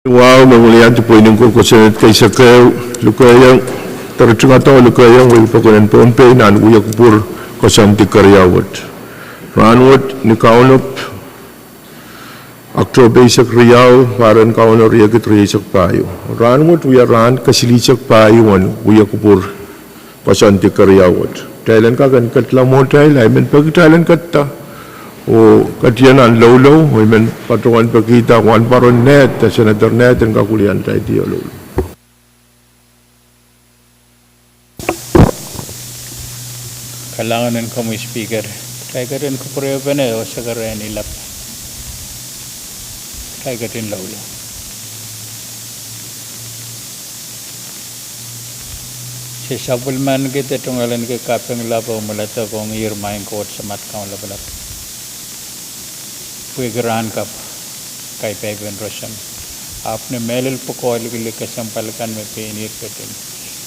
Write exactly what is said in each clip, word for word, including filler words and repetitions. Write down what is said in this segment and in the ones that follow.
Wahu me wiliandi pweinen ko kosonned keisek ehu, lukehiong, doadoahk ong lukehiong wehi pokon en Pohnpei nan wia kupwur koasoandi keriau wet. Rahnwet ni Kaunop, Oktohpe eisek riau, pahr en Kauno riekid rieisek pahieu. Rahnwet wia rahn kesilihsek pahieu en wia kupwur koasoandi keriau wet. Kitail en kak en ketla mwohtail, ahi men peki kitail en ketta. Oh ketin nan loulou, oh I men patohwan pekihda Wahnpoaron Nehd, Senator Nehd en kak wiliandi loulou. Kalahngan en komwi Speaker, kitail ketin kupwurehpene oh sekerehn ilap. Kitail ketin loulou. Se sapwellimaniki de tungoaleniki kaping lap oh mweledek ong ihr, Maing Koht Samat Kaun Lapalap, pwehki rahn kapw, kaipaipen roson. Ahpw ni mehlel pwukoa likilik kesempwal kan me pein ihr ketin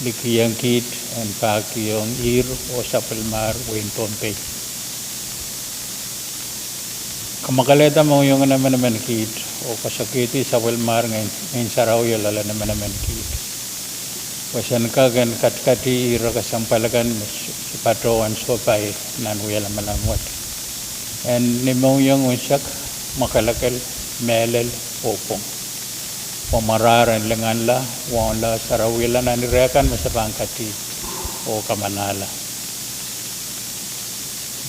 likiong kiht en pahkihong ihr oh sapwellimahr wehin Pohnpei, kamwakelehda mohngiong en emenemen kiht oh koasoakoahdi sapwellimahr Ngehn, Ngehn Sarawi loalen emenemen kiht, pwe sen kak en katikati ire kesempwal kan me s-, patohwan sohpai nan wia lamalam wet. En ni mohngiong unsek, mwakelekel, mehlel, oh pwung, oh mwarahr en linganla, waunla, sarawihala nan ire kan me se pahn kadi oh kamanahla.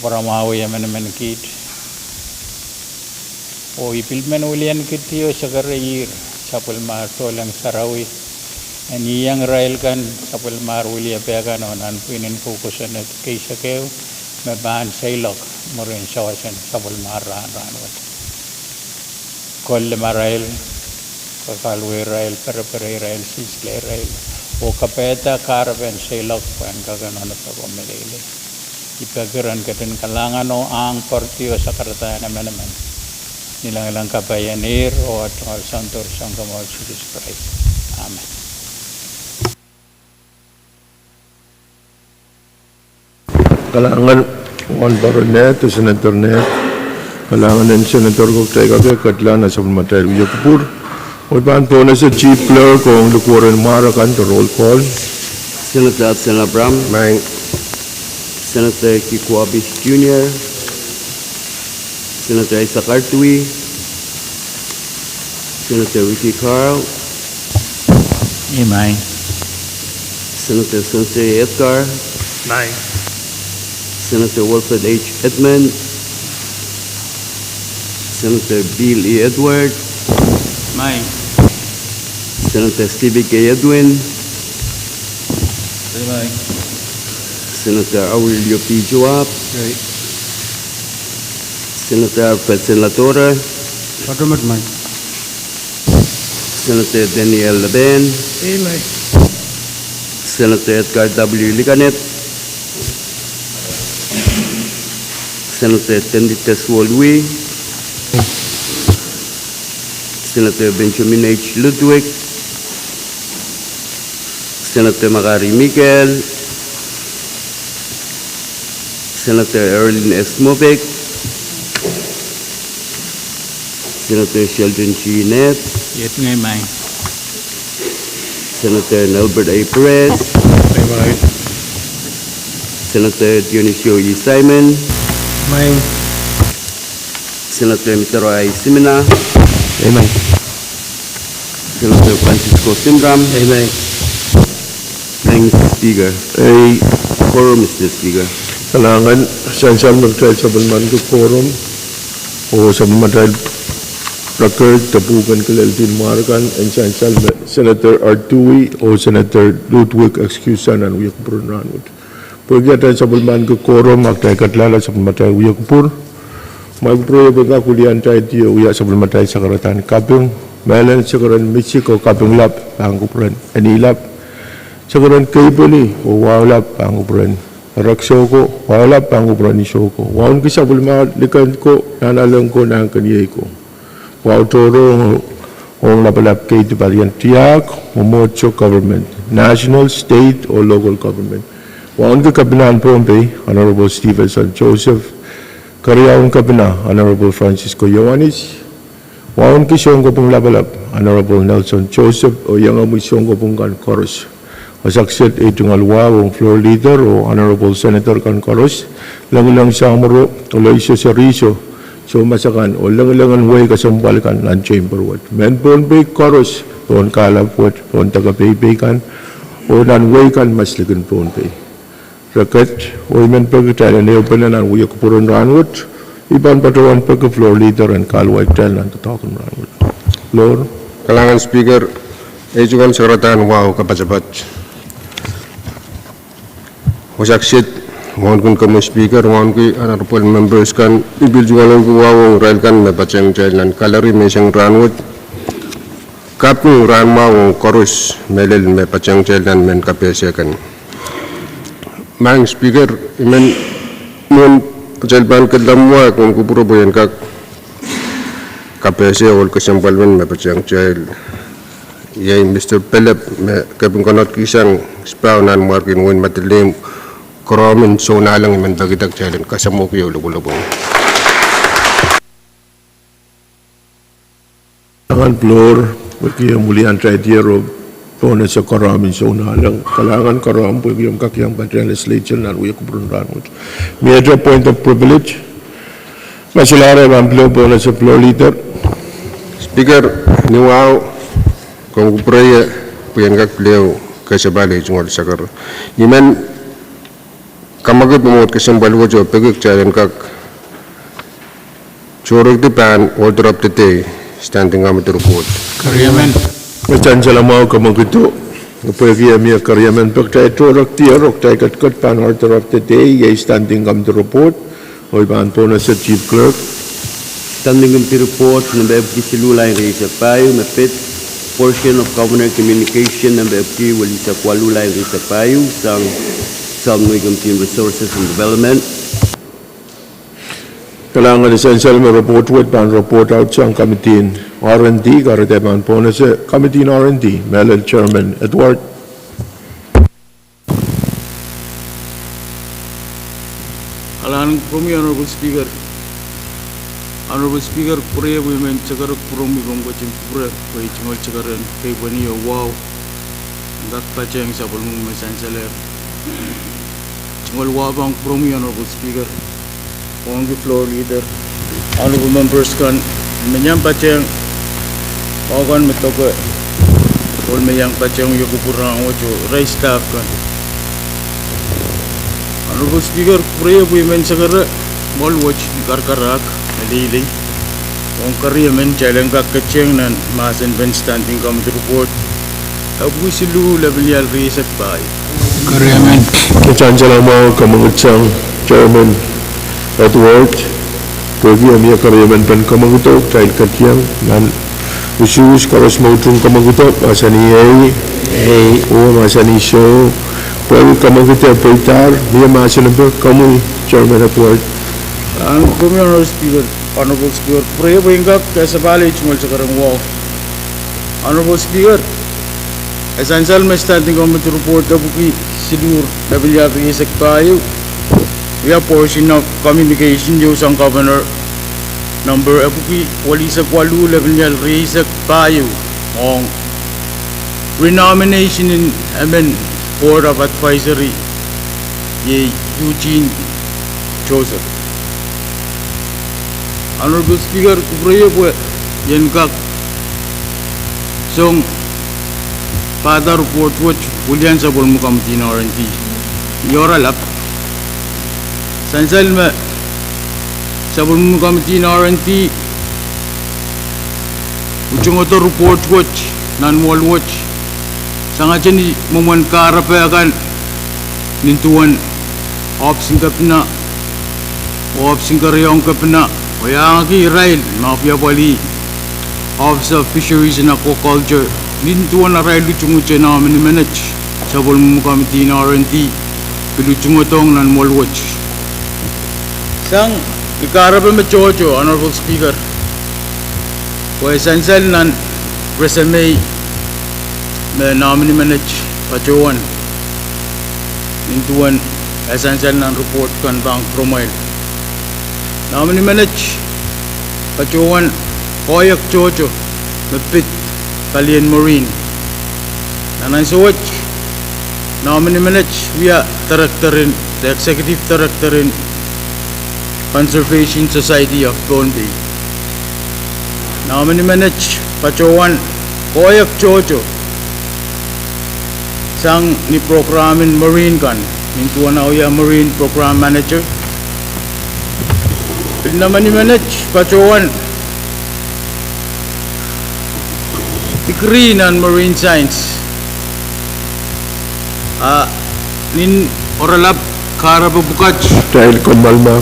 Pwaramwahwih emenemen kiht. Oh I pil men wilian kidi oh sekere ihr sapwellimahr Tohleng Sarawi en iang irail kan sapwellimahr wiliape kan oh nan pwihnen kou kosonned keisek ehu me pahn seiloak mwurin sawasen sapwellimahr rahn, rahnwet. Kolle irail, kakaluwe irail, perepere irail, sisile irail, oh kapaiada kahrepen seiloak pwehn kak en onopek oh meleilei. I peki ren ketin kalahngan oh ahng poaridi oh sakarada en emenemen. Ni lengileng kapai en ihr oh tungoal Soundoar Sounkomour Sises Krais. Amen. Kalahngan Wahnpoaron Nehd, Senator Nehd. Kalahngan en Senator ko, kitail kak ketla nan sapwellimatail wia kupwur. Oh I pahn pohnese Chief Clerk ong likwerpen mwahr akan de roll call. Senator Absalom Abraham. Maing. Senator Kiko Abis Junior. Senator Isaac Artui. Senator Ricky Carl. Maing. Senator Sensei Edgar. Maing. Senator Wilfred H. Edmund. Senator Bill E. Edward. Maing. Senator Stephen K. Edwin. Maing. Senator Aurelio P. Joab. Maing. Senator Alfred Senlatore. Patohwan, Maing. Senator Daniel Leben. Maing. Senator Edgar W. Likanep. Senator Tendite Suolwi. Senator Benjamin H. Ludwig. Senator Makari Mikael. Senator Erlin S. Moffitt. Senator Sheldon G. Nett. Iet ngehi, Maing. Senator Nelbert A. Perez. Ngehi, Maing. Senator Dionisio E. Simon. Maing. Senator Mitaro I. Simina. Ngehi, Maing. Senator Francisco Simram. Ngehi, Maing. Thank you, Mister Speaker. Ei. Quorum, Mister Speaker. Kalahngan, sansal me kitail sapwellimaniki quorum oh sapwellimatail record de pwuhken kileldi en mwahr akan, en sansal me Senator Artui oh Senator Ludwig excuse nan wia kupwur en rahnwet. Pwehki atail sapwellimaniki quorum, a kitail ketlahla sapwellimatail wia kupwur. Mwail kupwur ehu pwehki kak wiliandi oh wia sapwellimatail sakaradahn kaping, mehlel sekeren misik oh kaping lap pahn kupwuren Enilap. Sekeren keipweni oh wahu lap pahn kupwuren Ereksoko, wahu lap pahn kupwuren Isoko. Wauneki sapwellimatail likan ko, nahnalek ko, nahnkeniei ko. Wahu tohrohr ong lapalap kei, dipalien tiahk, mwomwohdiso government, national, state oh local government. Wauneki Kepina en Pohnpei, Honorable Stevenson Joseph, keriaun Kepina, Honorable Francisco Ioanis, Wauneki sounkopwung lapalap, Honorable Nelson Joseph, oh iangahki sounkopwung kan koaros. Wasa kiset ei tungoal wahu ong Floor Leader oh Honorable Senator kan koaros, Lengileng Samworo, Aloysius Riiso, soumas akan, oh lengilengen wehi kesempwal kan nan Chamber wet. Mehn Pohnpei koaros, pohn kahlap wet, pohn deke peipei kan, oh nan wehi kan me silikin Pohnpei. Re ket, oh I men peki kitail en ehupene nan wia kupwuren rahnwet, I pahn patohwan peki Floor Leader en kahluwa kitail nan doadoahk en rahnwet. Floor. Kalahngan Speaker, ei tungoal sakaradahn wahu kapasapat. Wasa kiset, wauneki komwi Speaker, wauneki honorable members kan, I pil tungoal wahu ong irail kan me patehng kitail nan gallery menseng rahnwet. Kaping rahn mwahu ong koaros mehlel me patehng kitail nan mehn kapehse kan. Madam Speaker, I men, mwohn atail pahn ketlahng mwahu, I men kupwure pwe I en kak kapehse ohl kesempwal men me patehng kitail. Iei Mister Pelep me kepin konehng kihsang sipahu nan mwarkin wein Madolenihmw, Korohmw en Sounahleng, I men pekida kitail en kasamwohki oh lopwolopwung. Kalahngan Floor, pwehki e mwulian tail dier oh pohnese Korohmw en Sounahleng. Kalahngan Korohmw, pwehki omw kak iang patehng legislature nan wia kupwuren rahnwet. Miehte point of privilege. Ma solahr, I pahn pil pohnese Floor Leader. Speaker, ni wahu, komw kupwure ie pwe I en kak pil kasapahl ei tungoal sakar. I men kamwakid mwomwohd kesempwal wet oh peki kitail en kak tohrohrki pahn order of the day, standing committee report. Keriemen. E sansal mwahu kamwakido, pwehki e mie keriemen pwe kitail tohrohr dier oh kitail ketiket pahn order of the day, iei standing committee report, oh I pahn pohnese Chief Clerk. Standing committee report nempe epwiki siluh, lain rieisek pahieu, me pid portion of Governor communication nempe epwiki welisek waluh, lain rieisek pahieu, sang South Ngoi Committee on Resources and Development. Kalahngan. E sansal me report wet pahn report aht sang Committee on R and D, kahrehda e pahn pohnese Committee on R and D, mehlel Chairman Edward. Kalahngan kupwuromwi, Honorable Speaker. Honorable Speaker, kupwure pwe I men sakar kupwuromwi, komw ketin kupwure pwe ei tungoal sakar en keipweni oh wahu en kak patehng sapwellimomwi me sansalehr. Tungoal wahu pahn kupwuromwi, Honorable Speaker, wauneki Floor Leader, honorable members kan me iang patehng, oh kan me doke, oh me iang patehng wia kupwur rahnwet oh irail staff kan. Honorable Speaker, kupwure pwe I men sakar mwohl wet ni karakarahk, meleilei, ong keriemen kitail en kak ketehng nan mahsen pen standing committee report epwiki siluh, lepin lial rieisek pahieu. Keriemen. E sansal mwahu kamwakid sang Chairman Edward, pwehki e mie keriemen pen kamwakido kitail ketieng nan usuhs koaros me utung kamwakido, mahsanih ei, ei, oh mahsanih soh, pwehki kamwakido pweidahr, mie mahsen en pwehki komwi, Chairman Edward. Kalahngan kupwuromwi, Honorable Speaker, Honorable Speaker, kupwure pwe I en kak kasapahl ei tungoal sakar en wahu. Honorable Speaker, e sansal me standing committee report epwiki siluh, lepin lial rieisek pahieu, wia portion of communication ieu sang Governor, number epwiki welisek waluh, lepin lial rieisek pahieu, ong renomination en emen Board of Advisory, iei Eugene Joseph. Honorable Speaker, kupwure pwe I en kak song further report wet wilian sapwellimomwi Committee on R and D. Ni oaralap, sansal me sapwellimomwi Committee on R and D utungodo report wet nan mwohl wet, sangete ni mwomwen kahrepe kan, nin duwen ohpis en kepina, ohpis en keriaun kepina, oh iangahki irail me apwaliapwalih Office of Fisheries and Aquaculture, nin duwen arail utungete nominee menet sapwellimomwi Committee on R and D pil utungodohng nan mwohl wet. Sang ni kahrepe me tohto, Honorable Speaker, pwe e sansal nan resume me nominee menet patohwan, nin duwen e sansal nan report kan pahn kupwuromwail. Nominee menet patohwan koahiek tohto me pid palien Marine. Nan ansou wet, nominee menet wia director en, the executive director en Conservation Society of Pohnpei. Nominee menet patohwan koahiek tohto sang ni program en Marine kan, nin duwen ah wia Marine Program Manager. Pil nominee menet patohwan degree nan Marine Science. A nin oralap kahrepe pwukat, tail komwalma.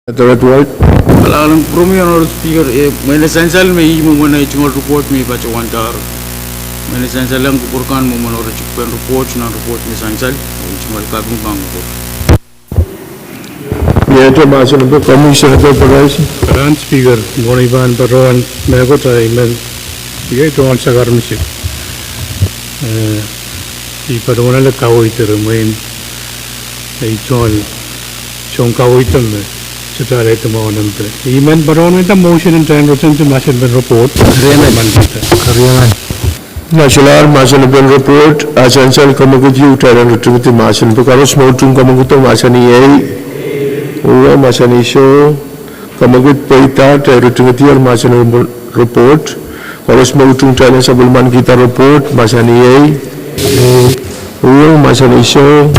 Kalahngan en kupwuromwi Honorable Speaker, e mwein sansal me ih mwomwen ei tungoal report me I patohwandahr. Mwein sansal en kupwur kan mwomwen oaritik pen report nan report me sansal, ei tungoal kaping pahn kupwur. Mie te mahsen en Commissioner Corporation. Kalahngan Speaker, mwohn ei pahn patohwan mehkot, I men, I tungoal sakar misik. Eh, I patohwan ale kaweid ire mwein ei tungoal soun kaweid me se ale te mwahu nempe. I men patohwan nda motion en tein roten te mahsen pen report. Kariaman. Mahsen lahr mahsen pen report, a sansal kamwekid ieu kitail en ritingidi mahsen pwe koaros me utung kamwekid o mahsanih ei, uwe mahsanih soh, kamwekid pweidahr kitail ritingidier mahsen pen report, koaros me utung kitail en sapwellimanikihda report mahsanih ei, uwe mahsanih soh,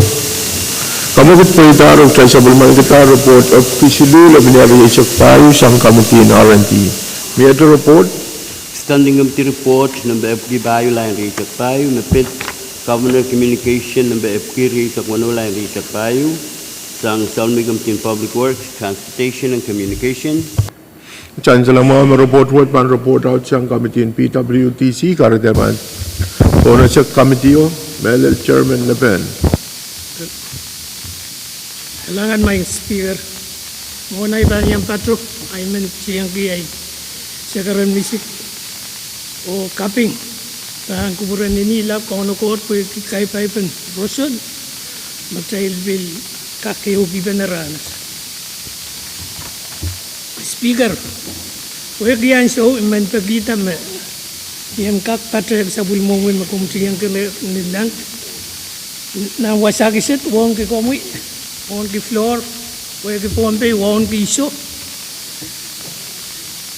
kamwekid pweidahr oh kitail sapwellimanikihda report epwiki siluh lepin riesek pahieu sang kamwekid en R and D. Mie te report. Standing Committee report nempe epwiki pahieu lain riesek pahieu, me pid Governor communication nempe epwiki riesek weneu lain riesek pahieu, sang Salmi Committee en Public Works, Transportation and Communication. Sansal mwahu me report wet pahn report out sang Committee en P W D C, kahrehda pahn pohnese committee o, mehlel chairman nepen. Kalahngan Madam Speaker, mwohn ei pahn iang pato, I men tiengki ei sakar en misik oh kaping pahn kupwuren Inihla Kauno Koht pwehki kaipaipen roson me kitail pil kak ehupene rahn. Speaker, pwehki ansou I men pekihda me I en kak patehng sapwellimomwi me komw tiengki ni lang nan wasa kiset, wauneki komwi, wauneki floor, pwehki Pohnpei, wauneki iso,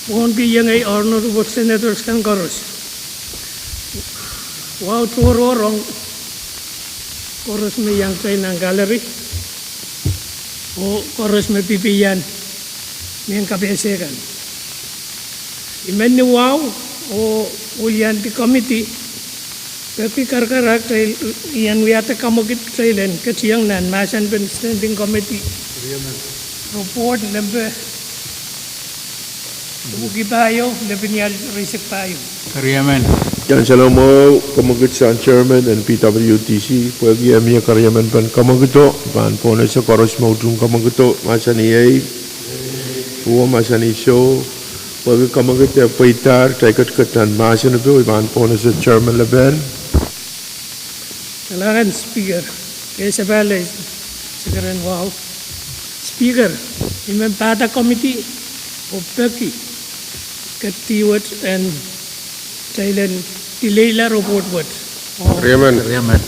wauneki iengei honorable senators kan koaros. Wahu tohrohr ong koaros me iang kitail nan gallery oh koaros me pipian mehn kapehse kan. I men ni wahu oh wiliandi committee peki karakarahk kitail en wiahda kamwekid kitail en ketieng nan mahsen pen standing committee report nempe epwiki pahieu lepin riesek pahieu. Kariaman. Sansal mwahu, kamwekid sang chairman en P W D C, pwehki e mie kariaman pen kamwekido, pahn pohnese koaros me utung kamwekido mahsanih ei, uwe mahsanih soh, pwehki kamwekid e pweidahr kitail ketiket nan mahsen pwukat, pahn pohnese chairman lepin. Kalahngan Speaker, kesepahl sakar en wahu. Speaker, I men pahda committee oh peki ketdi wet en kitail en Ileila report wet. Riemen. Riemen.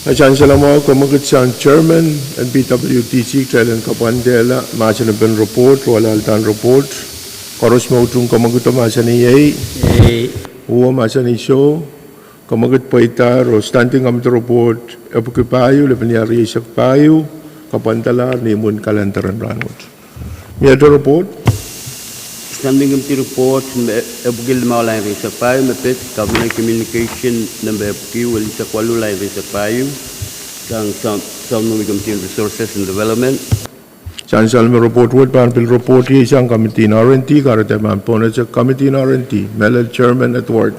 Sansal mwahu, kamwekid sang chairman en P W D C, kitail en kapwandehla mahsen en report, oh alehda report. Koaros me utung kamwekido mahsanih iei. Iei. Uwe mahsanih soh. Kamwekid pweida oh standing committee report epwiki pahieu, lepin ieu rieisek pahieu, kapwandalahr ni imwin kalender en rahnwet. Miehte report. Standing committee report me epwiki limau, lain rieisek pahieu, me pid Government Communication nempe epwiki eisek waluh, lain rieisek pahieu, sang Sub-, Subcommittee on Resources and Development. Sansal me report wet pahn pil report iei sang committee en R and D, kahrehda pahn pohnese committee en R and D. Mehlel Chairman Edward.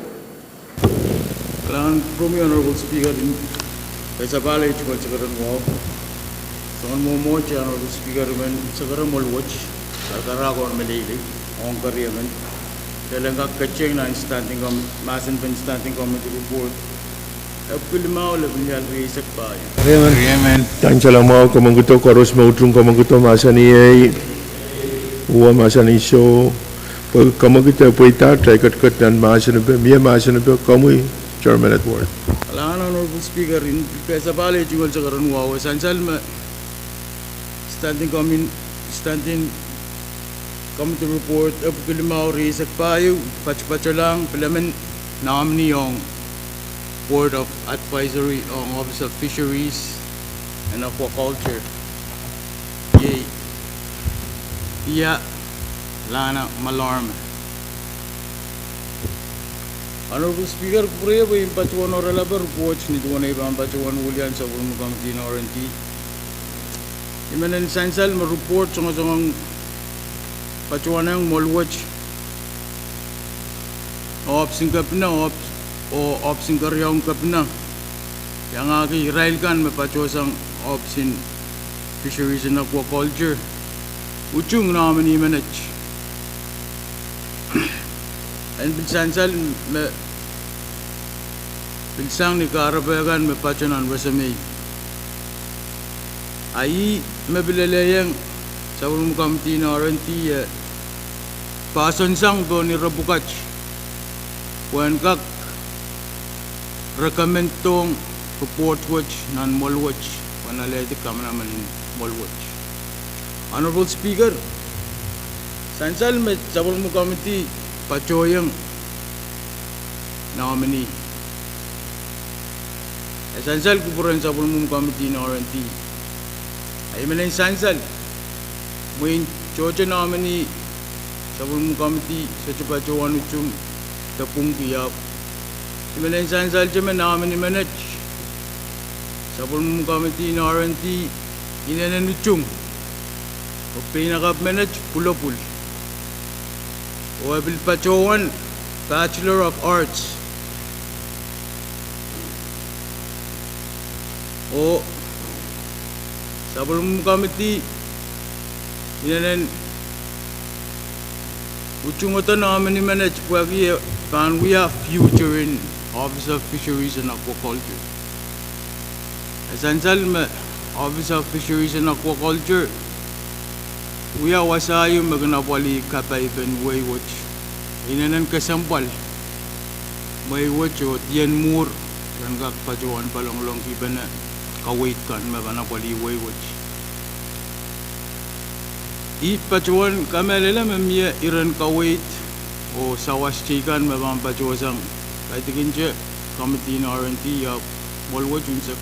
Kalahngan en kupwuromwi, Honorable Speaker, ni pehn sapahl ei tungoal sakaradahn wahu. Soangen mwomwohdiso, Honorable Speaker, men sakaradahn mwohl wet, karakarahk oh meleilei, ong keriemen. Kitail en kak ketin nan standing com-, mahsen pen standing committee report epwiki limau, lepin ieu rieisek pahieu. Riemen. Riemen. Sansal mwahu, kamwekido koaros me utung kamwekido mahsanih iei. Uwe mahsanih soh. Pwe kamwekido pweida, kitail ketiket nan mahsen pe, mie mahsen pe, komwi, Chairman Edward. Kalahngan Honorable Speaker, ni pehn sapahl ei tungoal sakaradahn wahu, sansal me standing commi-, standing committee report epwiki limau, rieisek pahieu, patopatolahng pilemen nominee ong Board of Advisory ong Office of Fisheries and Aquaculture. Iei Pia Lana Malorme. Honorable Speaker, kupwure pwe I men patohwan oaralap report ni duwen ei pahn patohwan wilian sapwellime committee en R and D. I men en sansal me report songosong patohwan ong mwohl wet, ohpis en kepina, ohpis, oh ohpis en keriaun kepina, iangahki irail kan me patohsang ohpis en Fisheries and Aquaculture, utung nominee menet. En pil sansal me pil sang ni kahrepe kan me patohwan resume. A ih me pil lelehiong sapwellime committee en R and D, eh, poahsoan sang pohn ire pwukat pwehn kak recommend-dohng report wet nan mwohl wet, pwehn alehdi kamanaman en mwohl wet. Honorable Speaker, sansal me sapwellime committee patohwan nominee, e sansal kupwuren sapwellime committee en R and D. A I men en sansal, mwein tohto nominee sapwellime committee sohte patohwan utung de pwungki, ahpw I men en sansalte me nominee menet sapwellime committee en R and D inenen utung, oh peinakapw menet pwulopwul, oh e pil patohwan Bachelor of Arts. Oh sapwellime committee inenen utung nominee menet pwehki e pahn wia future en Office of Fisheries and Aquaculture. E sansal me Office of Fisheries and Aquaculture wia wasa ieu me kin apwalih kapai pen wehi wet, inenen kesempwal mwehi wet oh dien mwuhr ren kak patohwan palongolongkipene kaweid kan me pahn apwalih wehi wet. I patohwan kamehlele me mie iren kaweid oh sawas teikan me pahn patohsang kaidehkinte committee en R and D, ahpw mwohl wet unsek.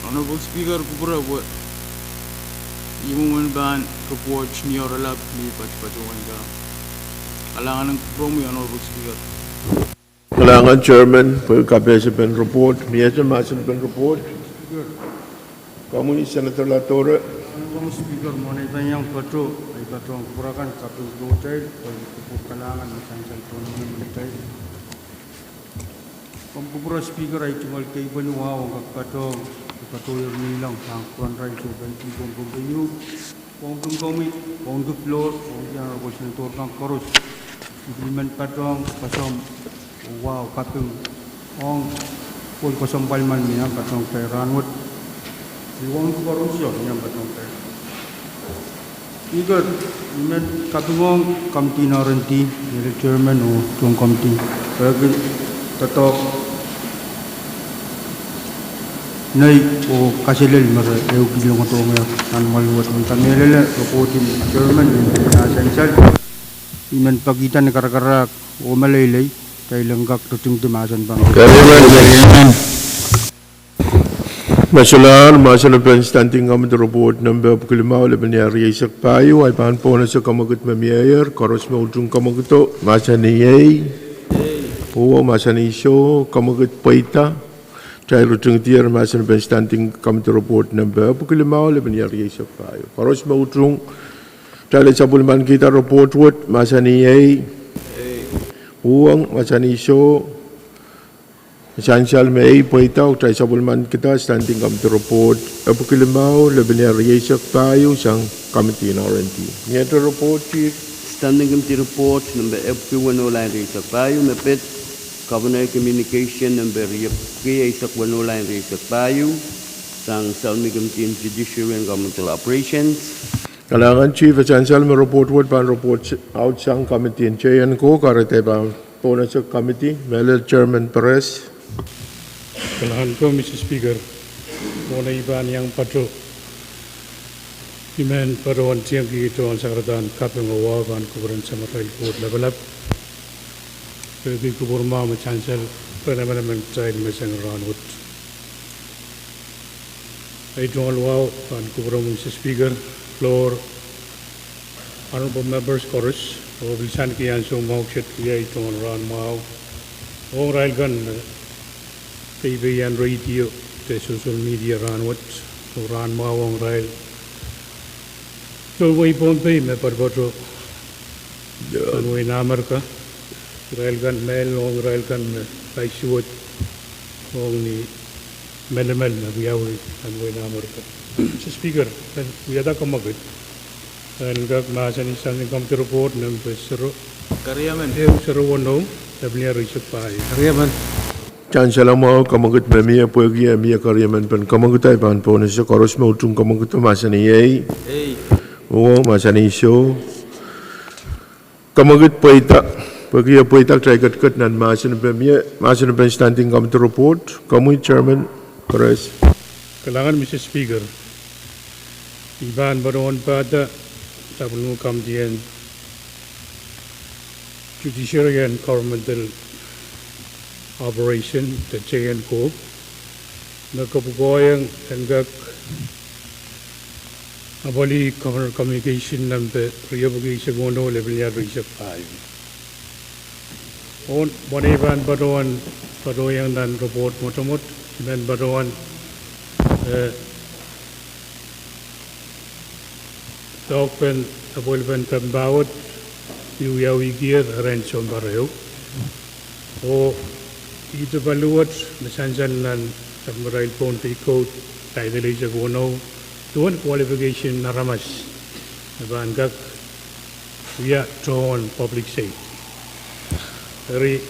Honorable Speaker, kupwure pwe I mwomwen pahn report ni oaralap me I patohwan da. Kalahngan en kupwuromwi, Honorable Speaker. Kalahngan Chairman pwe kapehse pen report, miehte mahsen pen report. Komwi Senator Latore. Honorable Speaker, mwohn ei pahn iang patoh, I patohwan kupwure kan kaping tohtail, pwe kupwur kalahngan me sansal tohn mwohn ei. Komw kupwure Speaker, ei tungoal kei pweni wahu ong kak patohwan, patohwan ire ngihlong sang kupwuren irail soh, pahn I pil pwong pwong peieu, pwong pwong komwi, pwong ki floor, pwong ki Honorable Senator kan koaros. I pil men patohwan koasoandi wahu kaping ong pwon kesempwal men me I pahn patohwan kitail rahnwet. I pil pwong ki koaros, I pahn patohwan kitail. Speaker, I men kapingohng Committee on R and D, mehlel Chairman oh tohn committee, pwehki doadoahk nei oh kaselel me re ehukihla ong tohngehr nan mwoalwet. I men kamehlele report en Chairman me I men pekihda ni karakarahk oh meleilei, kitail en kak ritingdi mahsen pahn. Me solahr mahsen en Standing Committee Report nempe epwiki limau, lepin rieisek pahieu, ahi pahn pwounosek kamwekid me mieier, koaros me utung kamwekid o mahsanih ei, uwo mahsanih soh, kamwekid pweida. Kitail ritingdier mahsen en Standing Committee Report nempe epwiki limau, lepin rieisek pahieu, koaros me utung. Kitail sapwellimankihda report wet, mahsanih ei, uwo mahsanih soh, sansal me ei pweida. Kitail sapwellimankihda Standing Committee Report epwiki limau, lepin rieisek pahieu sang Committee on R and D. Miehte report, Chief. Standing Committee Report nempe epwiki weneu, lain rieisek pahieu, me pid Governor Communication nempe riepwiki eisek weneu, lain rieisek pahieu, sang Salmi Committee on Judiciary and Governmental Operations. Kalahngan Chief. E sansal me report wet pahn report out sang Committee on J and Co, kahrehda pahn pwounosek committee, mehlel Chairman Perez. Kalahngan ko, Mister Speaker. Mwohn ei pahn iang patoh, I men patohwan tiengki tohn sakaradahn kaping oh wahu pahn kupwuren Samatail Koht Lapalap, pwehki kupwur mwahu me sansal pwehn emenemen kitail me sang rahnwet. Ei tohn wahu pahn kupwuromwi, Mister Speaker, floor, honorable members koaros, oh pil sansal ansou mwahu kiset wia ei tohn rahn mwahu ong irail kan me peipein radio de social media rahnwet, oh rahn mwahu ong irail tohn wehi Pohnpei me poatopoat nan wehin Amerika, irail kan mehlel ong irail kan me paisuwed ong ni melimel me wiawi nan wehin Amerika. Mister Speaker, I men wiahda kamwekid en kak mahsanih Standing Committee Report nempe sero, ehu sero weneu, lepin rieisek pahieu. Sansal mwahu, kamwekid me mie, pwehki e mie keriemen pen kamwekid, ahi pahn pwounosek. Koaros me utung kamwekid o mahsanih ei, uwo mahsanih soh, kamwekid pweida. Pwehki e pweida, kitail ketiket nan mahsen pen Standing Committee Report. Komwi Chairman Perez. Kalahngan Mister Speaker. I pahn patohwan pahda sapwellime Committee on Judiciary and Governmental Operation de J and Co me kopwukoahiong en kak apwalih Governor Communication nempe riepwiki eisek weneu, lepin rieisek pahieu. Oh mwohn ei pahn patohwan patohiong nan report mwotomwot, I men patohwan doadoahkpen apwalipen kempoaked me wiawikier erein sounpar ehu, oh ihte paliwet me sansal nan sapwellimatail Pohnpei Code, Title eisek weneu, duwen qualification en aramas me pahn kak wia tohn public safety. Eri,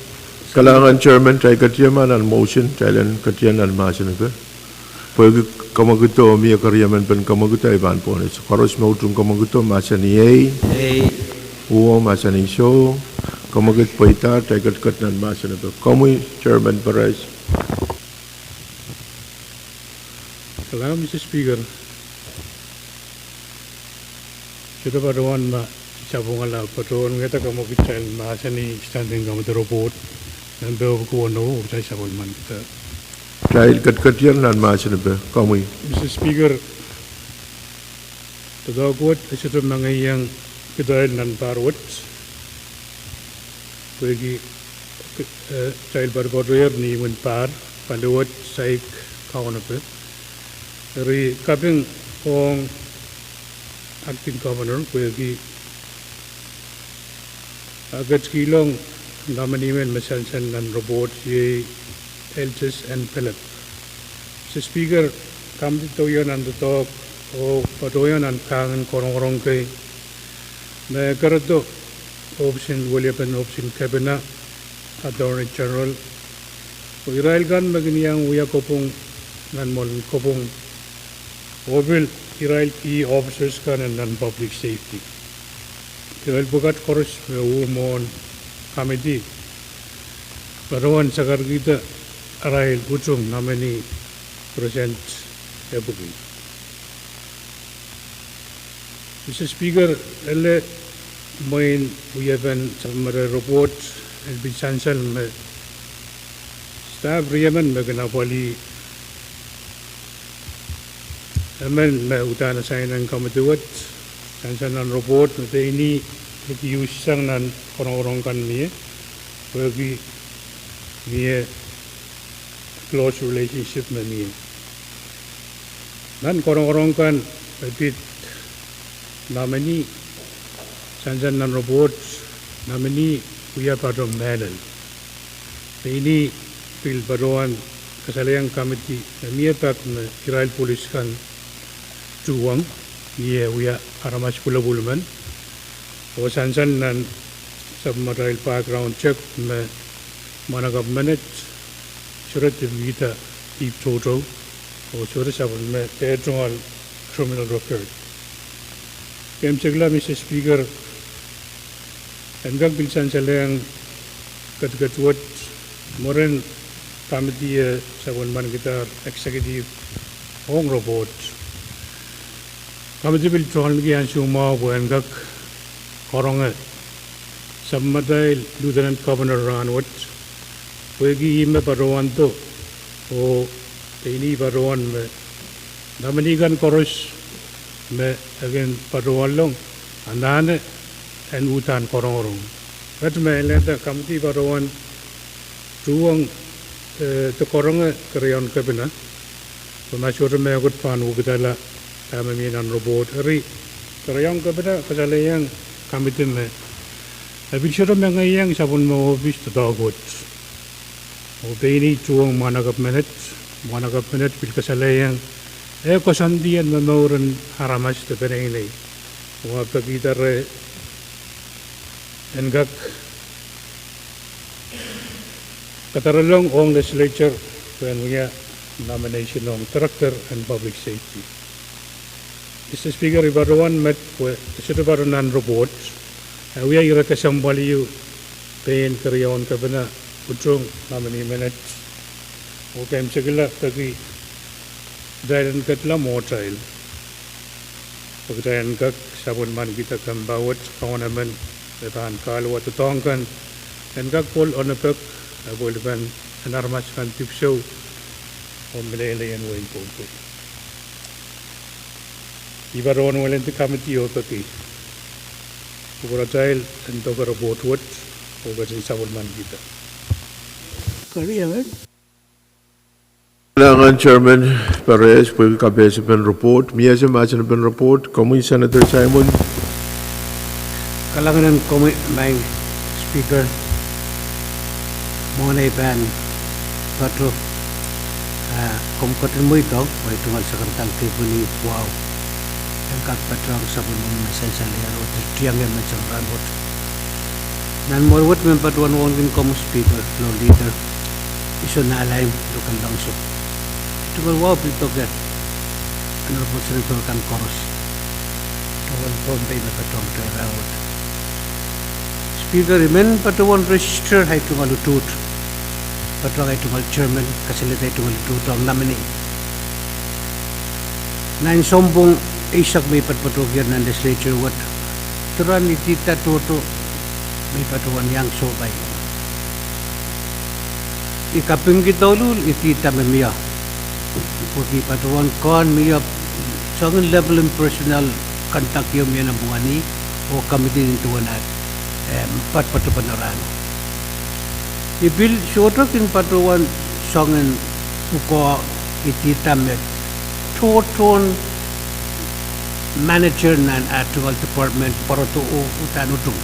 kalahngan Chairman, kitail ketien nan motion, kitail en ketien nan mahsen epe, pwehki kamwekid o mie keriemen pen kamwekid, ahi pahn pwounosek. Koaros me utung kamwekid o mahsanih ei, uwo mahsanih soh, kamwekid pweida, kitail ketiket nan mahsen epe. Komwi Chairman Perez. Kalahngan Mister Speaker. Sohte patohwan ma sapwungala, patohwan wiahda kamwekid kitail mahsanih Standing Committee Report nempe epwiki weneu, oh kitail sapwellimankihda. Kitail ketiketier nan mahsen epe. Komwi Mister Speaker. Doadoahk wet e sohte mengeiong kitail nan pahr wet, pwehki kitail poatopoatohier ni imwin pahr, paliwet, saik, kaunope. Eri kaping ong Acting Governor pwehki e ketikihong nominee men me sansal nan report, iei Eltis N. Philip. Mister Speaker, Committee doadoahk nan doadoahk oh patohwan nan kahng en korongorong kei me keredo ohpis en weliepen ohpis en Kepina, Attorney General, oh irail kan me kin iang wia kopwung nan mwoalen kopwung, oh pil irail key officers kan en nan public safety. Irail pwukat koaros me uh mwohn committee patohwan sakarkihda arail utung nominee Present Epwiki. Mr Speaker, ele mwein wiepen sapwellimatail report, e pil sansal me staff riemen me kin apwalih emen me uhdahn assign ong committee wet, sansal nan report me pein ih peki usang nan konongkonong kan mie, pwehki mie close relationship me mie. Nan konongkonong kan me pid nominee, sansal nan report, nominee wia patoh mehlel. Pein ih pil patohwan kasalehiong committee me mie pak me irail police kan tuhwong, mie wia aramas pwulopwul men, oh sansal nan sapwellimatail background check me mwahnakapw menet sohte dipwikihda dihp toutou, oh sohte sapwellime dehr tungoal criminal record. Keimwseklahn Mr Speaker, en kak pil sansalehiong ketiket wet, mwurin committee e sapwellimanikihda executive ong report, committee pil tohnliki ansou mwahu pwe en kak karonge sapwellimatail Lieutenant Governor rahnwet, pwehki ih me patohwando, oh pein ih patohwan me nominee kan koaros me e kin patohwanlong anahne en uhdahn korongorong. Ret me e lenda committee patohwan tuhwong, eh, de karonge keriaun kepina, pwe ma sohte mehkot pahn wekidala dahme mie nan report. Eri keriaun kepina kasalehiong committee me e pil sohte mengeiong sapwellime ohpis doadoahk wet, oh pein ih tuhwong mwahnakapw menet. Mwahnakapw menet pil kasalehiong e koasoandi en momouren aramas de peneinei, oh e pekihda re en kak kadaralong ong legislature pwehn wia nomination ong director en public safety. Mr Speaker, I patohwan met pwe e sohte patohwan nan report, e wia ire kesempwal ieu pein keriaun kepina utung nominee menet, oh keimwsekla peki kitail en ketla mwohtail, pwe kitail en kak sapwellimanikihda kempa wet, kaun emen me pahn kahluwa doadoahk kan en kak pwol onopek, apwalipen en aramas kan dipwisou oh meleilei en wehin Pohnpei. I patohwan weledi committee oh peki pwukat atail en doke report wet oh ketin sapwellimanikihda. Kalahngan Chairman Perez pwehki kapehsepen report. Mie ese mahsen en report, komwi Senator Simon. Kalahngan en komwi Maing Speaker. Mwohn ei pahn patoh, ah, komw ketin mweidohng, oh ei tungoal sakaradahn kepwini wahu en kak patohwan sapwellime me sansalehr oh tiahk emen sang rahnwet. Nan mwohn wet me patohwan wauneki komwi Speaker, Floor Leader, Isonalaim, Local Council, tungoal wahu pil doke Honorable Senator kan koaros, tungoal Pohnpei me patohwan kitail rahnwet. Speaker, I men patohwan register ei tungoal utuht, patohwan ei tungoal chairman, kasalehda ei tungoal utuht ong nominee. Nan sounpwong eisek me I patpatohkier nan legislature wet, diren I tihda tohto me I patohwan iang sohpai. I kapingki douluhl, I tihda me mie, pwehki patohwan kohn mie soangen level en personnel conduct ieu mie nan pwungen ih oh committee nin duwen at, eh, patpatohpene rahno. I pil sohte kin patohwan soangen pwukoa, I tihda me tohtohn manager nan ah tungoal department pwarodo oh uhdahn utung.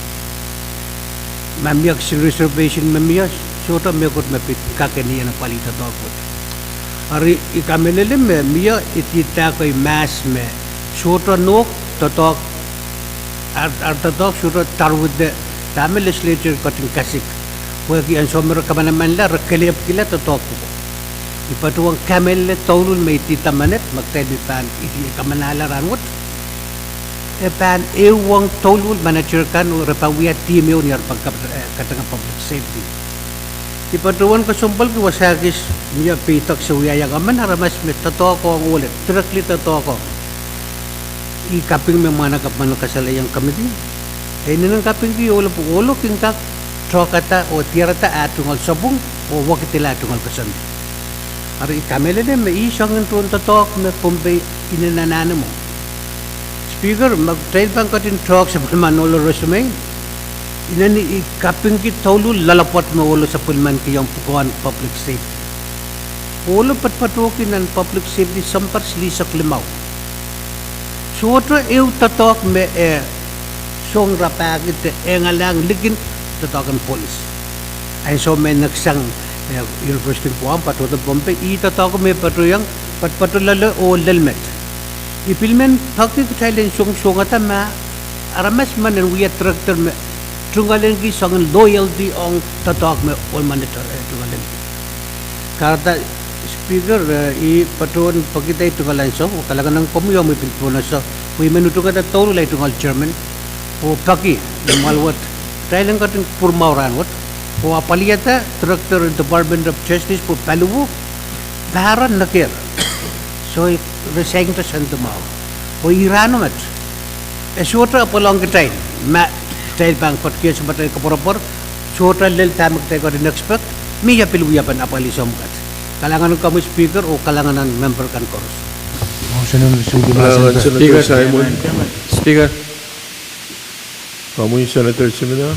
Ma mie kisin reservation me mie, sohte mehkot me pid kak en apwalih doadoahk wet. Eri I kamehlele me mie I tihda kei mahs me sohte nohk doadoahk, ar, ar doadoahk sohte darwide dahme legislature ketin kasik, pwehki ansou me re kamanamanla re kelehpwkihla doadoahk pwukoa. I patohwan kamehlele douluhl me I dihda menet, me kitail pahn ih kamanahla rahnwet. E pahn ehuong douluhl manager kan oh re pahn wia team ehu ni ar pahn kap-, eh, katange public safety. I patohwan kesempwalki wasa kis mie peidek se wiahiong emen aramas me doadoahk ong ohl, directly doadoahk ong. Ih kaping me mwahnakapw men kasalehiong committee. E inenen kapingki ohlo pwe ohlo kin kak tohkada oh diarada ah tungoal sapwung oh wekidala ah tungoal koasoandi. Ari I kamehlele me ih soangen tohn doadoahk me Pohnpei inenen anahne mwo. Speaker, ma kitail pahn ketin tohk sapwellimen ohlo resume, inenen I kapingki douluhl loalopwoat me ohlo sapwellimanki ong pwukoahn public safety. Ohlo patopatohki nan public safety sounpar silihsek limau. Sohte ehu doadoahk me e song rapahki de e ngalang likin doadoahk en polis. Ansou me e neksang, eh, University of Guam, patohdo Pohnpei, ih doadoahk me patohiong, patopato loale oh lel met. I pil men peki kitail en song, songada ma aramas men en wia director me tungoalenki soangen loyalty ong doadoahk me ohl men e tungoalenki. Kahrehda Speaker, eh, I patohwan pekihda tungoal ansou, oh kalahngan ong komwi omwi pil pohnsehda, pwe I men utungada douluhl ahi tungoal chairman, oh peki, ni mwahl wet, kitail en ketin kupwur mwahu rahnwet, oh apwalihada director en Department of Justice pwe paliwo, pahran nekehr. So I resign to send them out. Oh I rahno met. E sohte apwal ong kitail, ma kitail pahn ketikihong atail koapworopwor, sohte lel dahme kitail ketin expect, mie pil wiepen apwalih soahng kat. Kalahngan ong komwi Speaker, oh kalahngan ong member kan koaros. Kalahngan Senator Simon. Speaker. Komwi Senator Simina.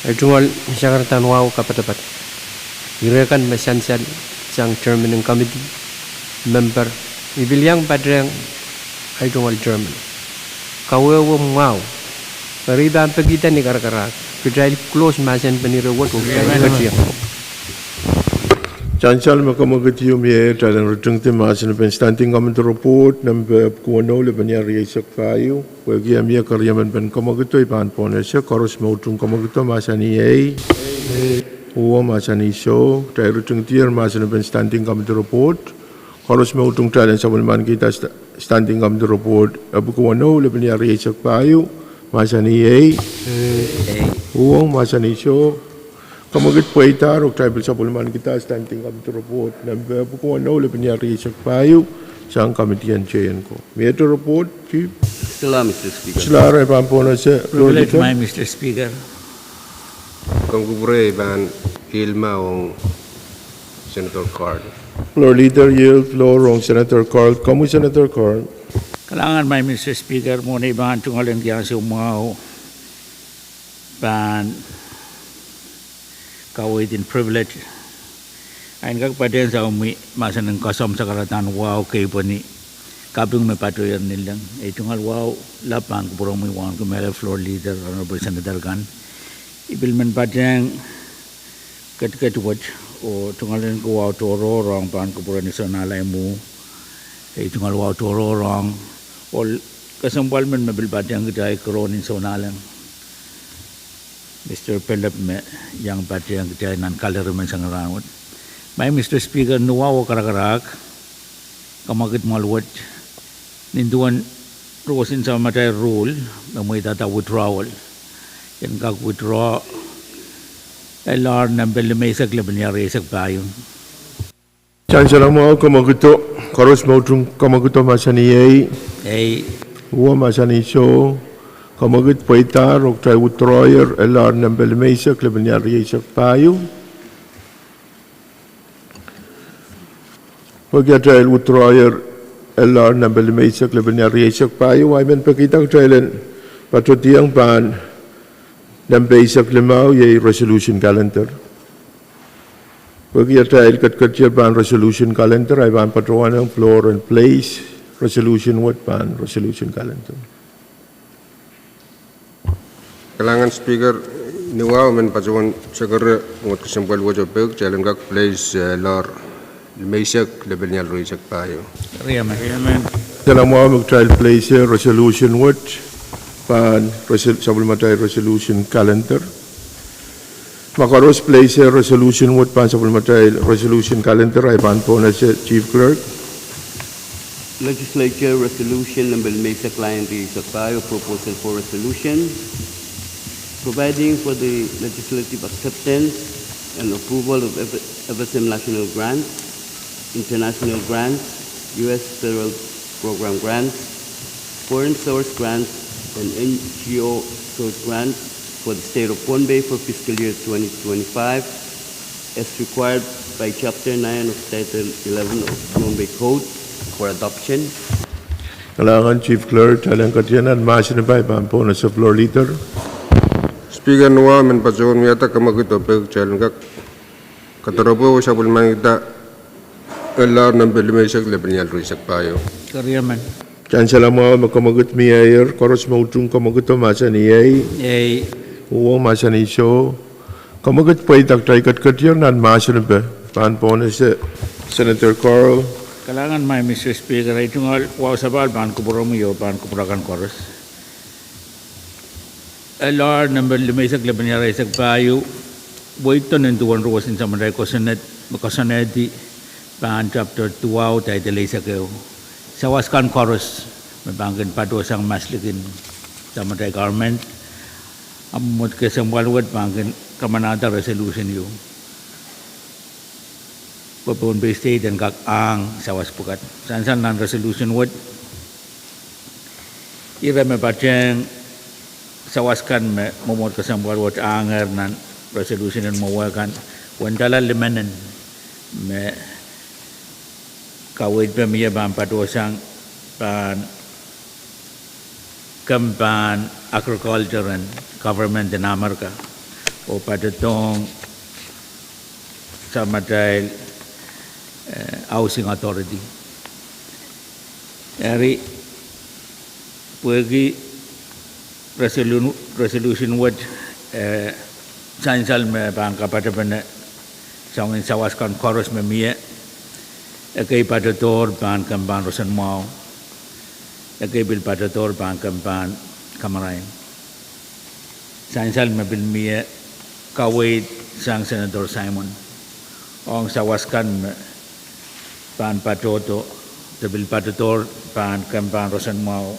Ahi tungoal sakaradahn wahu kapatapat. Ire kan me sansal sang chairman en committee, member, I pil iang patehng ahi tungoal chairman. Kawehwe mwahu. Eri I pahn pekihda ni karakarahk. Kitail close mahsen pen ire wet oh kitail ketiong. Sansal me kamwekid ieu mie, kitail en ritingdi mahsen pen Standing Committee Report, nempe pwukoahno, lepin rieisek pahieu. Pwehki e mie keriemen pen kamwekido I pahn pohnese, koaros me utung kamwekido mahsanih ei. Uwo mahsanih soh. Kitail ritingdier mahsen pen Standing Committee Report. Koaros me utung kitail en sapwellimankihda sta-, Standing Committee Report, eh, pwukoahno, lepin rieisek pahieu, mahsanih ei. Uwo mahsanih soh. Kamwekid pweidahr oh kitail pil sapwellimankihda Standing Committee Report, nempe pwukoahno, lepin rieisek pahieu, sang committee en J N ko. Mie report, Chief? Silahr, Mister Speaker. Silahr, I pahn pohnese. Privilege mie, Mister Speaker. Komw kupwure, I pahn ihl mwahu ong Senator Carl. Floor Leader, I ihl floor ong Senator Carl. Komwi Senator Carl. Kalahngan mie, Mister Speaker, mwohn ei pahn tungoalenki ansou mwahu pahn kaweid en privilege en kak patehng sapwellime mahsen en koasoamw sakaradahn wahu kei pweni kaping me patohier nileng. Ei tungoal wahu lap pahn kupwuromwi wauneki mehlel, Floor Leader, Honorable Senator kan. I pil men patehng ketiket wet oh tungoalenki wahu tohrohr ong pahn kupwuren Sounalai mwo. Ei tungoal wahu tohrohr ong ohl kesempwal men me pil patehng kitail, Kerohn en Sounalai, Mister Pelep, me iang patehng kitail nan kalelapak men sang rahnwet. Mie, Mister Speaker, ni wahu oh karakarahk, kamwekid mwoal wet, nin duwen roson sapwellimatail rule, me mweidada withdrawal, I en kak withdraw L R nempe limeisek lepin rieisek pahieu. Sansal mwahu, kamwekido. Koaros me utung kamwekido mahsanih ei. Ei. Uwo mahsanih soh. Kamwekid pweidahr oh kitail withdrawyer L R nempe limeisek lepin rieisek pahieu. Pwehki atail withdrawyer L R nempe limeisek lepin rieisek pahieu, I men pekihda kitail en patodiong pahn nempe eisek limau, iei resolution calendar. Pwehki atail ketiketier pahn resolution calendar, I pahn patohwanehng floor en place resolution wet pahn resolution calendar. Kalahngan Speaker, ni wahu men patohwan sekere mwet kesempwal wet oh pwehki kitail en kak place, eh, L R limeisek lepin rieisek pahieu. Sansal mwahu me kitail place resolution wet pahn resol-, sapwellimatail resolution calendar. Ma koaros place resolution wet pahn sapwellimatail resolution calendar, ahi pahn pohnese Chief Clerk. Legislature Resolution number limeisek lain riisek pahieu, proposal for resolution providing for the legislative acceptance and approval of F- FSM national grants, international grants, U S federal program grants, foreign source grants, and N G O source grants for the state of Pohnpei for fiscal year twenty twenty-five, as required by Chapter nine of Title eleven of Pohnpei Code for adoption. Kalahngan Chief Clerk, kitail en ketin nan mahsen en pahi pahn pohnese Floor Leader. Speaker, ni wahu men patohwan wiahda kemwekid oh peki kitail en kak kadaropwe oh sapwellimatail L R number limeisek lepenial riisek pahieu. Sansal mwahu me kemwekid mie, koaros me utung kemwekido mahsanih ei. Uhwong mahsanih soh. Kemwekid pweida, kitail ketiketier nan mahsen en pahi pahn pohnese Senator Carl. Kalahngan, Madam Speaker, ei tungoal wahu sapahl pahn kupwuromwi oh pahn kupwur akan koaros. L R number limeisek lepenial riisek pahieu, weiddo nin duwen ruwesin samatail kosonned, me koasoanehdi pahn Chapter duwau, Title eisek ehu. Sawas kan koaros me pahn kin patohsang maslikin samatail government, ahpw mwomwohd kesempwal wet pahn kin kamanahda resolution ieu, pwe Pohnpei State en kak ahng sawas pwukat. Sansal nan resolution wet, ire me patehng sawas kan me mwomwohd kesempwal wet ahngehr nan resolution en mwowe kan, wendala limenen me kaweid me mie pahn patohsang pahn kempen agriculture en government en Amerika oh patohdohng samatail, eh, Housing Authority. Eri, pwehki resolu- resolution wet, eh, sansal me pahn kapatapene soangen sawas kan koaros me mie, ekei patohdohr pahn kempen roson mwahu, ekei pil patohdohr pahn kempen kamarain. Sansal me pil mie kaweid sang Senator Simon ong sawas kan me pahn patohdo, de pil patohdohr pahn kempen roson mwahu.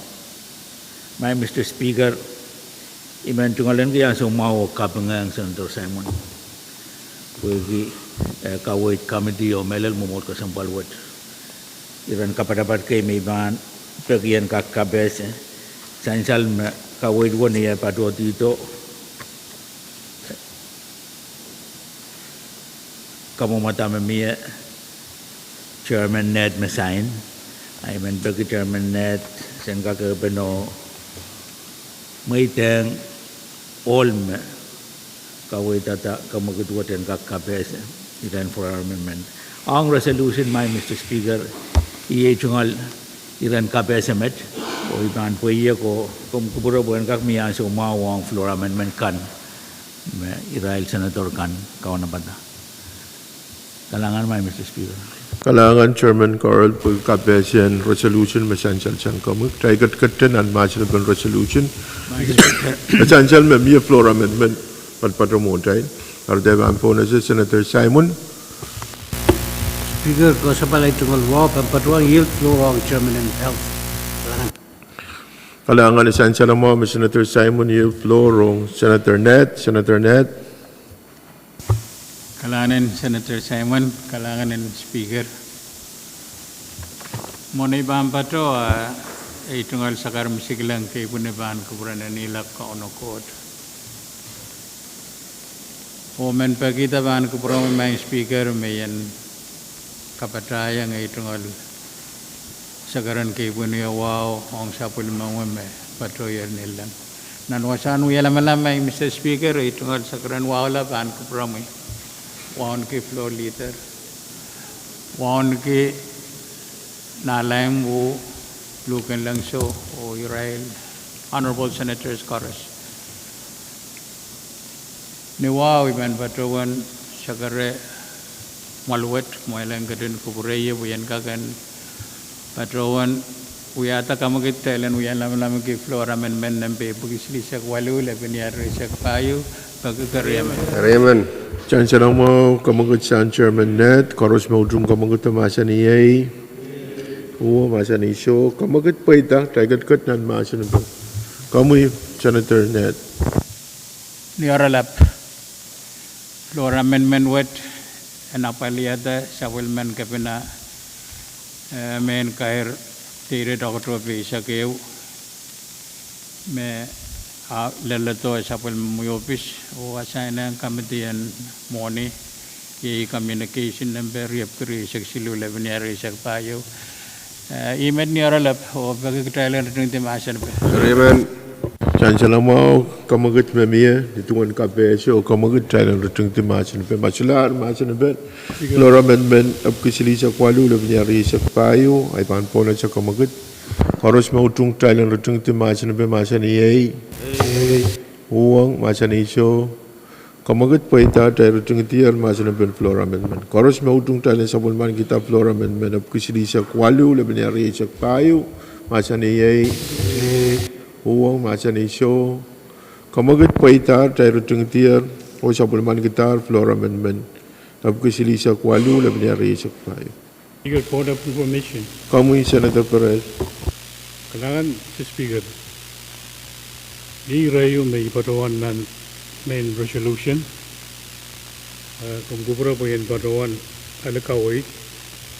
Madam Speaker, I men tungoal en kihong soumwahu oh kapingehng Senator Simon pwehki, eh, kaweid committee oh mehlel mwomwohd kesempwal wet. Iren kapatapat kei me I pahn peki en kak kapehse, sansal me kaweid wet ni eh patohdido, kamwomwada me mie Chairman Ned me sain, ahi men peki Chairman Ned sen kak ehupene mweidehng ohl me kaweidada kemwekid wet en kak kapehse iren floor amendment. Ong resolution, Madam Speaker, iei tungoal iren kapehse met, oh I pahn pweiek oh komw kupwure pwe en kak mie ansou mwahu ong floor amendment kan me irail senator kan kaunopada. Kalahngan, Madam Speaker. Kalahngan Chairman Carl pwe kapehse en resolution me sansal sang komwi. Kitail ketiketete nan mahsen en resolution me sansal me mie floor amendment patopato mwohtail. Eri kitail pahn pohnese Senator Simon. Speaker, koasoapahl ei tungoal wahu pahn patohwan yield floor ong Chairman en Health. Kalahngan. Kalahngan, sansal mwahu me Senator Simon yield floor ong Senator Ned. Senator Ned. Kalahngan en Senator Simon, kalahngan en Speaker. Mwohn ei pahn patoh, ah, ei tungoal sakar misikihleng kei pwihn pahn kupwuren en ilak Kauno Koht. Oh men pekihda pahn kupwuromwi, Madam Speaker, me I en kapatahiong ei tungoal sakaren kei pwihn wahu ong sapwellimomwi me patohier ni leng. Nan wasahn wia lamalam, Madam Speaker, ei tungoal sakaren wahula pahn kupwuromwi, wauneki floor leader, wauneki Nahleim, Wu, Luhken Lengso, oh irail honorable senators koaros. Ni wahu I men patohwan sakare mwahl wet, mwehleng ketin kupwure ie pwe I en kak en patohwan Wiahda kamwekid kitail en wia lamalamki floor amendment nempe epwiki silihsek waluh, lepin ia rieisek pahieu, peki keriemen. Keriemen. Sansal mwahu, kamwekid sang Chairman Ned, koaros me utung kamwekid mahsanih ei. Uhwong mahsanih soh, kamwekid pweida, kitail ketiket nan mahsen epe. Komwi, Senator Ned. Ni oaralap, floor amendment wet en apwalihada sapwellimen kepina, eh, mehn kair dated October eisek ehu, me a leledo sapwellimomwi ohpis oh asainehng committee en mwohni, iei communication nempe riepwiki rieisek siluh, lepin ia rieisek pahieu. Eh, ih met ni oaralap, oh peki kitail en ritingdi mahsen epe. Keriemen. Sansal mwahu, kamwekid me mie, ni duwen kapehse oh kamwekid kitail en ritingdi mahsen epe. Ma solahr mahsen epe, floor amendment epwiki silihsek waluh, lepin ia rieisek pahieu, ahi pahn pwonehsek kamwekid. Koaros me utung kitail en ritingdi mahsen epe mahsanih ei. Uhwong mahsanih soh. Kamwekid pweida, kitail ritingdier mahsen epen floor amendment. Koaros me utung kitail en sapwellimanikihda floor amendment epwiki silihsek waluh, lepin ia rieisek pahieu, mahsanih ei. Uhwong mahsanih soh. Kamwekid pweida, kitail ritingdier oh sapwellimanikidahr floor amendment epwiki silihsek waluh, lepin ia rieisek pahieu. Speaker, point of information. Komwi, Senator Perez. Kalahngan, Mister Speaker. Ih ire ieu me I patohwan nan main resolution. Eh, komw kupwure pwe I en patohwan ale kaweid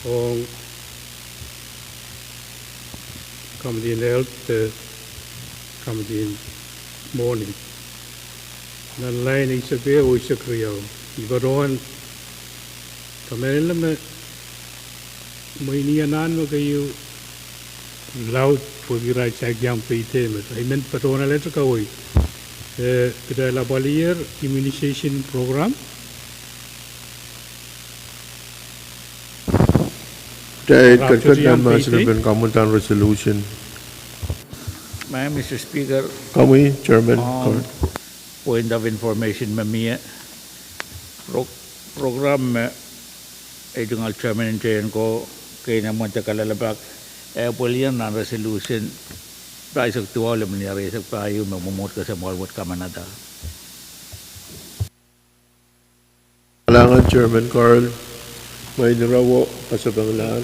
ong Committee on Health, eh, Committee en Mwohni. Nan lain eisek ehu oh eisek riau, I patohwan kamehlele me mwein anahn me keieu laud pwehki irail saikinte peidei met. I men patohwan alehte kaweid. Eh, kitail apwaliher immunization program. Kitail ketiket nan mahsen epen kamwadahn resolution. Madam Mister Speaker, komwi, Chairman, point of information me mie, pro-, program me ei tungoal Chairman en Teienko, Keinemwe de Kalelapak, e apwaliher nan resolution pahisek duwau, lepin ia rieisek pahieu, me mwomwohd kesempwal wet kamanada. Kalahngan Chairman Carl, mwein irawo kasapenglahr.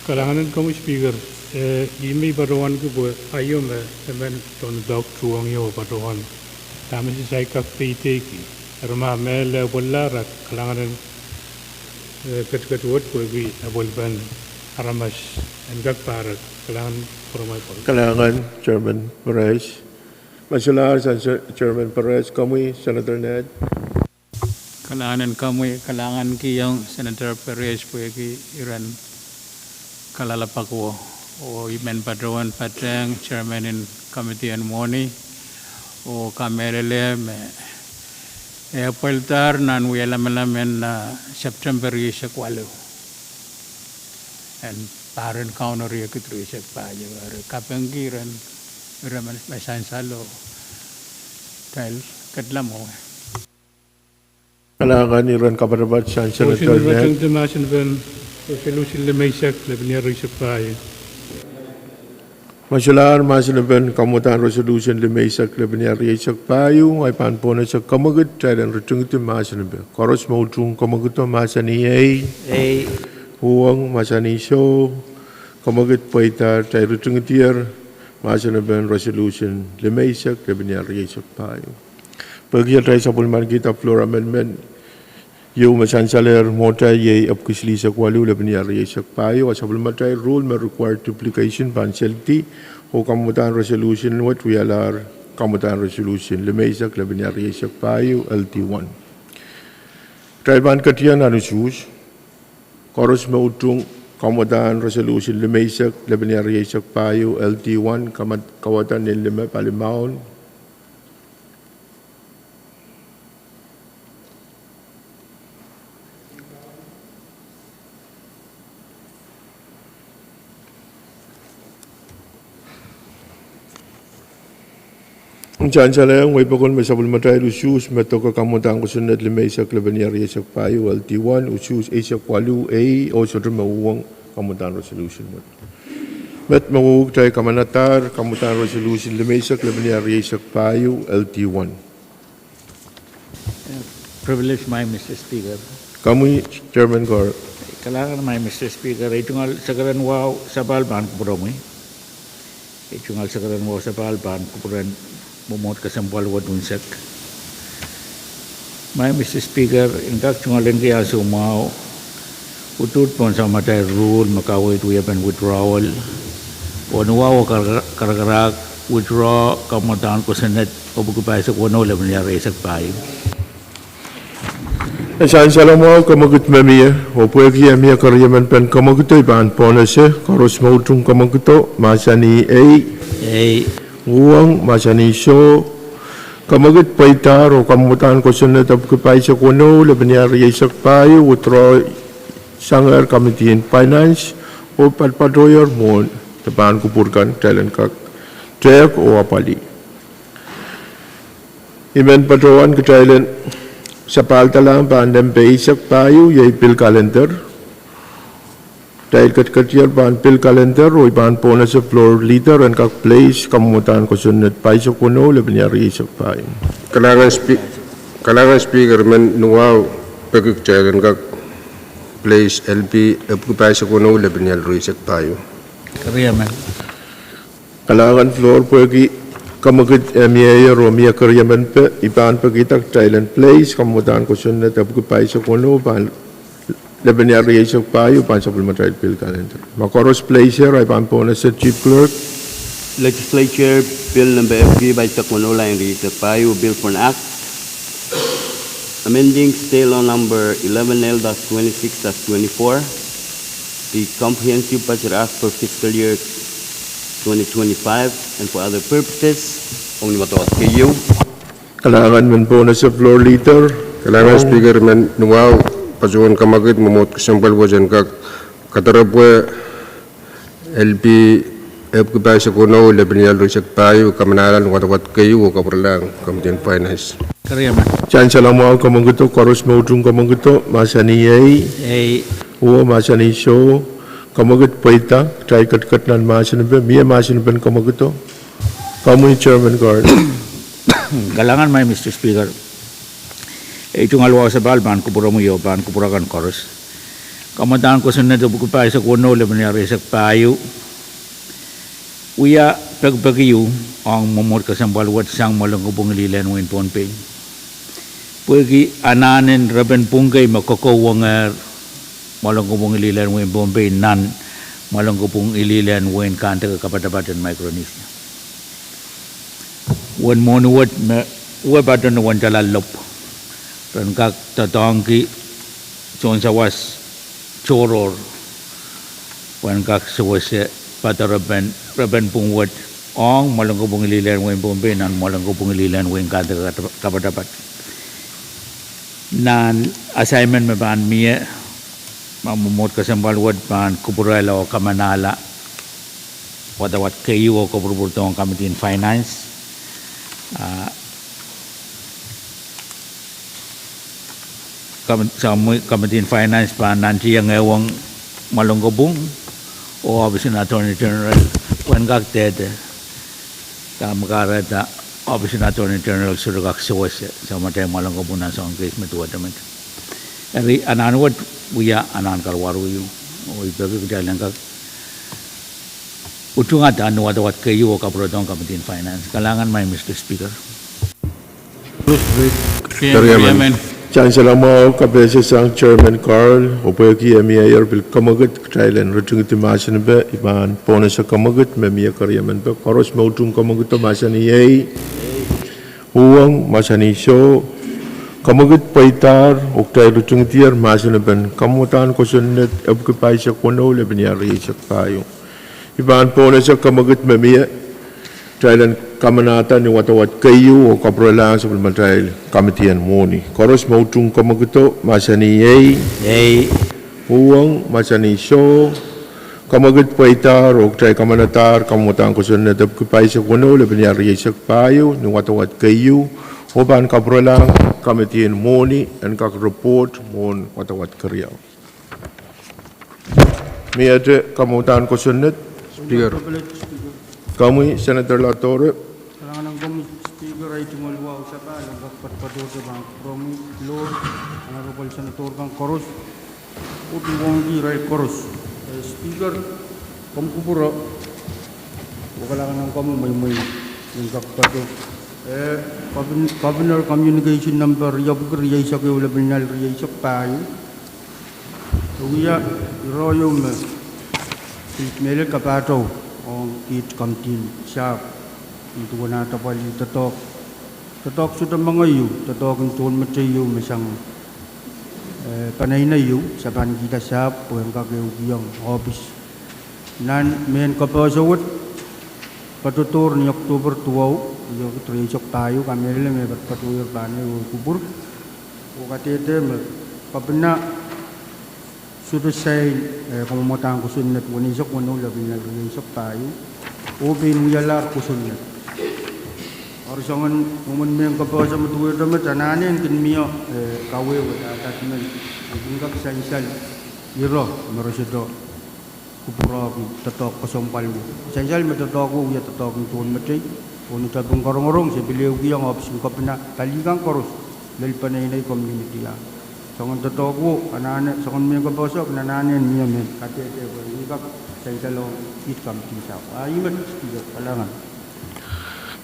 Kalahngan en komwi Speaker, eh, I men patohwanki pwe aio me, eh, men tohndoadoahk tuhwong ieu patohwan. Dahme se saikinte kak peideiki. Eri ma mehlel e pwurala, kalahngan en, eh, ketiket wet pwehki apwalipen aramas en kak pahrek. Kalahngan pwuromwail pwukat. Kalahngan Chairman Perez. Ma solahr sang Chairman Perez, komwi Senator Ned. Kalahngan en komwi, kalahnganki ong Senator Perez pwehki iren kalelapak wo, oh I men patohwan patehng Chairman en Committee en Mwohni, oh kamehlele me e pwuradahr nan wia lamalam en, ah, September rieisek waluh. En pahr en Kauno riekid rieisek pahieu, eri kapingki iren, iren me, me sansal oh kitail ketin mwowe. Kalahngan iren kapatapat sang Senator Ned. Motion irating mahsen pen resolution limeisek, lepin ia rieisek pahieu. Ma solahr mahsen pen kamwadahn resolution limeisek, lepin ia rieisek pahieu, ahi pahn pwohnesek kamwekid, kitail en ritingdi mahsen pen. Koaros me utung kamwekido mahsanih ei. Ei. Uhwong mahsanih soh. Kamwekid pweida, kitail ritingdier mahsen pen resolution limeisek, lepin ia rieisek pahieu. Pwehki atail sapwellimanikihda floor amendment ieu me sansalehr mwohtail, iei epwiki silihsek waluh, lepin ia rieisek pahieu, a sapwellimatail rule me require duplication pahn seldi, oh kamwadahn resolution wet wialahr kamwadahn resolution limeisek, lepin ia rieisek pahieu, L D one. Kitail pahn ketin nan usuhs. Koaros me utung kamwadahn resolution limeisek, lepin ia rieisek pahieu, L D one, kamat-, kauwada nin lime pali maun. Sansal ieu, wehi pokon me sapwellimatail usuhs me doke kamwadahn kosonned limeisek, lepin ia rieisek pahieu, L D one, usuhs eisek waluh ei, oh sohte me uhwong kamwadahn resolution wet. Met me wehwehki kitail kamanadahr, kamwadahn resolution limeisek, lepeniar rieisek pahieu, L T one. Privilege mwahi, Mister Speaker. Komwi, Chairman Carl. Kalahngan mwahi, Mister Speaker. Ei tungoal sekeren wahu sapahl pahn kupwuromwi. Ei tungoal sekeren wahu sapahl pahn kupwuren mwomwohd kesempwal wet unsek. Mwahi, Mister Speaker, en kak tungoal en ki ansou mwahu, uduhd pohn samatail ruhl me kaweid wiepen withdrawal, oh ni wahu oh kar-, karakarahk, withdraw kamwadahn kosonned epwiki pahisek weneu, lepeniar rieisek pahieu. E sansal mwahu kamwekid me mie, oh pwehki e mie keriemen pen kamwekido, I pahn pohnese, koaros me utung kamwekido, mahsanih ei. Ei. Uhwong, mahsanih soh. Kamwekid pweidahr oh kamwadahn kosonned epwiki pahisek weneu, lepeniar rieisek pahieu, withdraw sangehr Committee in Finance, oh patpatohier mwohn de pahn kupwur kan, kitail en kak tehk oh apwalih. I men patohwan kitail en sapahldahlahng pahn nempe eisek pahieu, iei pil kalender. Kitail ketiketier pahn pil kalender, oh I pahn pohnese Floor Leader en kak place kamwadahn kosonned pahisek weneu, lepeniar rieisek pahieu. Kalahngan Spe-, kalahngan Speaker, I men wahu peki kitail en kak place L P epwiki pahisek weneu, lepeniar rieisek pahieu. Keriemen. Kalahngan Floor, pwehki kamwekid e mieier oh mie keriemen pwe, I pahn pekihda kitail en place kamwadahn kosonned epwiki pahisek weneu pahn lepeniar rieisek pahieu, pahn sapwellimatail pil kalender. Ma koaros place er, I pahn pohnese Chief Clerk. Legislature Bill nempe epwiki pahisek weneu, lel rieisek pahieu, Bill for an Act amending State Law Number eleven L dash twenty-six dash twenty-four, the Comprehensive Budget Act for fiscal year twenty twenty-five and for other purposes. Ong ni wadawad keieu. Kalahngan, men pohnese Floor Leader. Kalahngan Speaker, I men wahu patohwan kamwekid mwomwohd kesempwal wet en kak kadarepwe L P epwiki pahisek weneu, lepeniar rieisek pahieu, kamanahla ni wadawad keieu oh kapwurelahng Committee in Finance. Keriemen. Sansal mwahu kamwekido, koaros me utung kamwekido, mahsanih ei. Ei. Uhwong, mahsanih soh. Kamwekid pweida, kitail ketiket nan mahsen epe, mie mahsen epen kamwekido. Komwi, Chairman Carl. Kalahngan mwahi, Mister Speaker. Ei tungoal wahu sapahl pahn kupwuromwi oh pahn kupwur akan koaros. Kamwadahn kosonned epwiki pahisek weneu, lepeniar rieisek pahieu, wia pekipeki ieu ong mwomwohd kesempwal wet sang Mwalenkopwung Ililehn Wehin Pohnpei. Pwehki anahnen repen pwung kei me kokouwengehr Mwalenkopwung Ililehn Wehin Pohnpei nan Mwalenkopwung Ililehn Wehin Kandeke Kapatapat en Micronesia. Uwen mwohni wet me uwe patohwan lap, ren kak doadoahngki tohn sawas tohrohr, pwehn kak sewese patohwan repen, repen pwung wet ong Mwalenkopwung Ililehn Wehin Pohnpei nan Mwalenkopwung Ililehn Wehin Kandeke Kapatapat. Nan assignment me pahn mie, ma mwomwohd kesempwal wet pahn kupwurehla oh kamanahla wadawad keieu oh kapwurpwurdohng Committee in Finance. Ah, Committee, Committee in Finance pahn nantihong ehuong Mwalenkopwung oh Office en Attorney General, pwehn kak dehde dahme kahrehda Office en Attorney General sohte kak sewese samatail Mwalenkopwung nan soahng keis me duwehte met. Eri anahn wet wia anahn karuwaru ieu, oh I peki kitail en kak utungada ni wadawad keieu oh kapwurdohng Committee in Finance. Kalahngan mwahi, Mister Speaker. Keriemen. Sansal mwahu kapehse sang Chairman Carl, oh pwehki e mieier pil kamwekid kitail en ritingidi mahsen epe, I pahn pohnese kamwekid me mie keriemen pwe koaros me utung kamwekido mahsanih ei. Uhwong, mahsanih soh. Kamwekid pweidahr, oh kitail ritingidier mahsen epen kamwadahn kosonned epwiki pahisek weneu, lepeniar rieisek pahieu. I pahn pohnese kamwekid me mie, kitail en kamanahda ni wadawad keieu oh kapwurelahng sapwellimatail Committee en Mwohni. Koaros me utung kamwekido mahsanih ei. Ei. Uhwong, mahsanih soh. Kamwekid pweidahr, oh kitail kamanadahr kamwadahn kosonned epwiki pahisek weneu, lepeniar rieisek pahieu ni wadawad keieu, oh pahn kapwurelahng Committee en Mwohni en kak report mwohn wadawad keriau. Miehte kamwadahn kosonned. Speaker. Komwi Senator Latore. Kalahngan ong komwi Speaker, ei tungoal wahu sapahl en kak patopato pahn kupwuromwi, Lord, Honorable Senator kan koaros, oh pil wongki irail koaros. Eh, Speaker, komw kupwuro, oh kalahngan ong komwi mweimwei en kak patopato. Eh, Governor Communication number riepwiki rieisek ehu, lepin lel rieisek pahieu. E wia ire ieu me I mehlel kapahtou ong kiht komiti'n sahpw, nin duwen ah apwalih doadoahk, doadoahk sohte mengei ieu, doadoahk en tohnmetei ieu me sang, eh, peneinei ieu, se pahn kihda sahpw pwe en kak ehukihong ohpis. Nan mehn kapehse wet, patopato ni October duwau, riekid rieisek pahieu, kamehlele me patopato ier pahn ehu kupwur. Oh kadehde me Kepina sohte sain, eh, kamwadahn kosonned weneisek weneu, lepin lel rieisek pahieu, oh pein wialahr kosonned. Eri soangen mwomwen mehn kapehse me duwehte met, anahne en kin mie, eh, kawehwe, ah, attachment, eh, kin kak sansal ire me re sohte kupwurohki doadoahk kesempwal wet. Sansal me doadoahk wet wia doadoahk en tohnmetei, oh ni tepin korongorong se pil ehukihong ohpis en Kepina pali kan koaros, lel peneinei community ah. Soangen doadoahk wet, anahne, soangen mehn kapehse kan anahne en mie me kadehde pwe en kak sansalohng kiht komiti'n sahpw. Ah, ih met Speaker, kalahngan.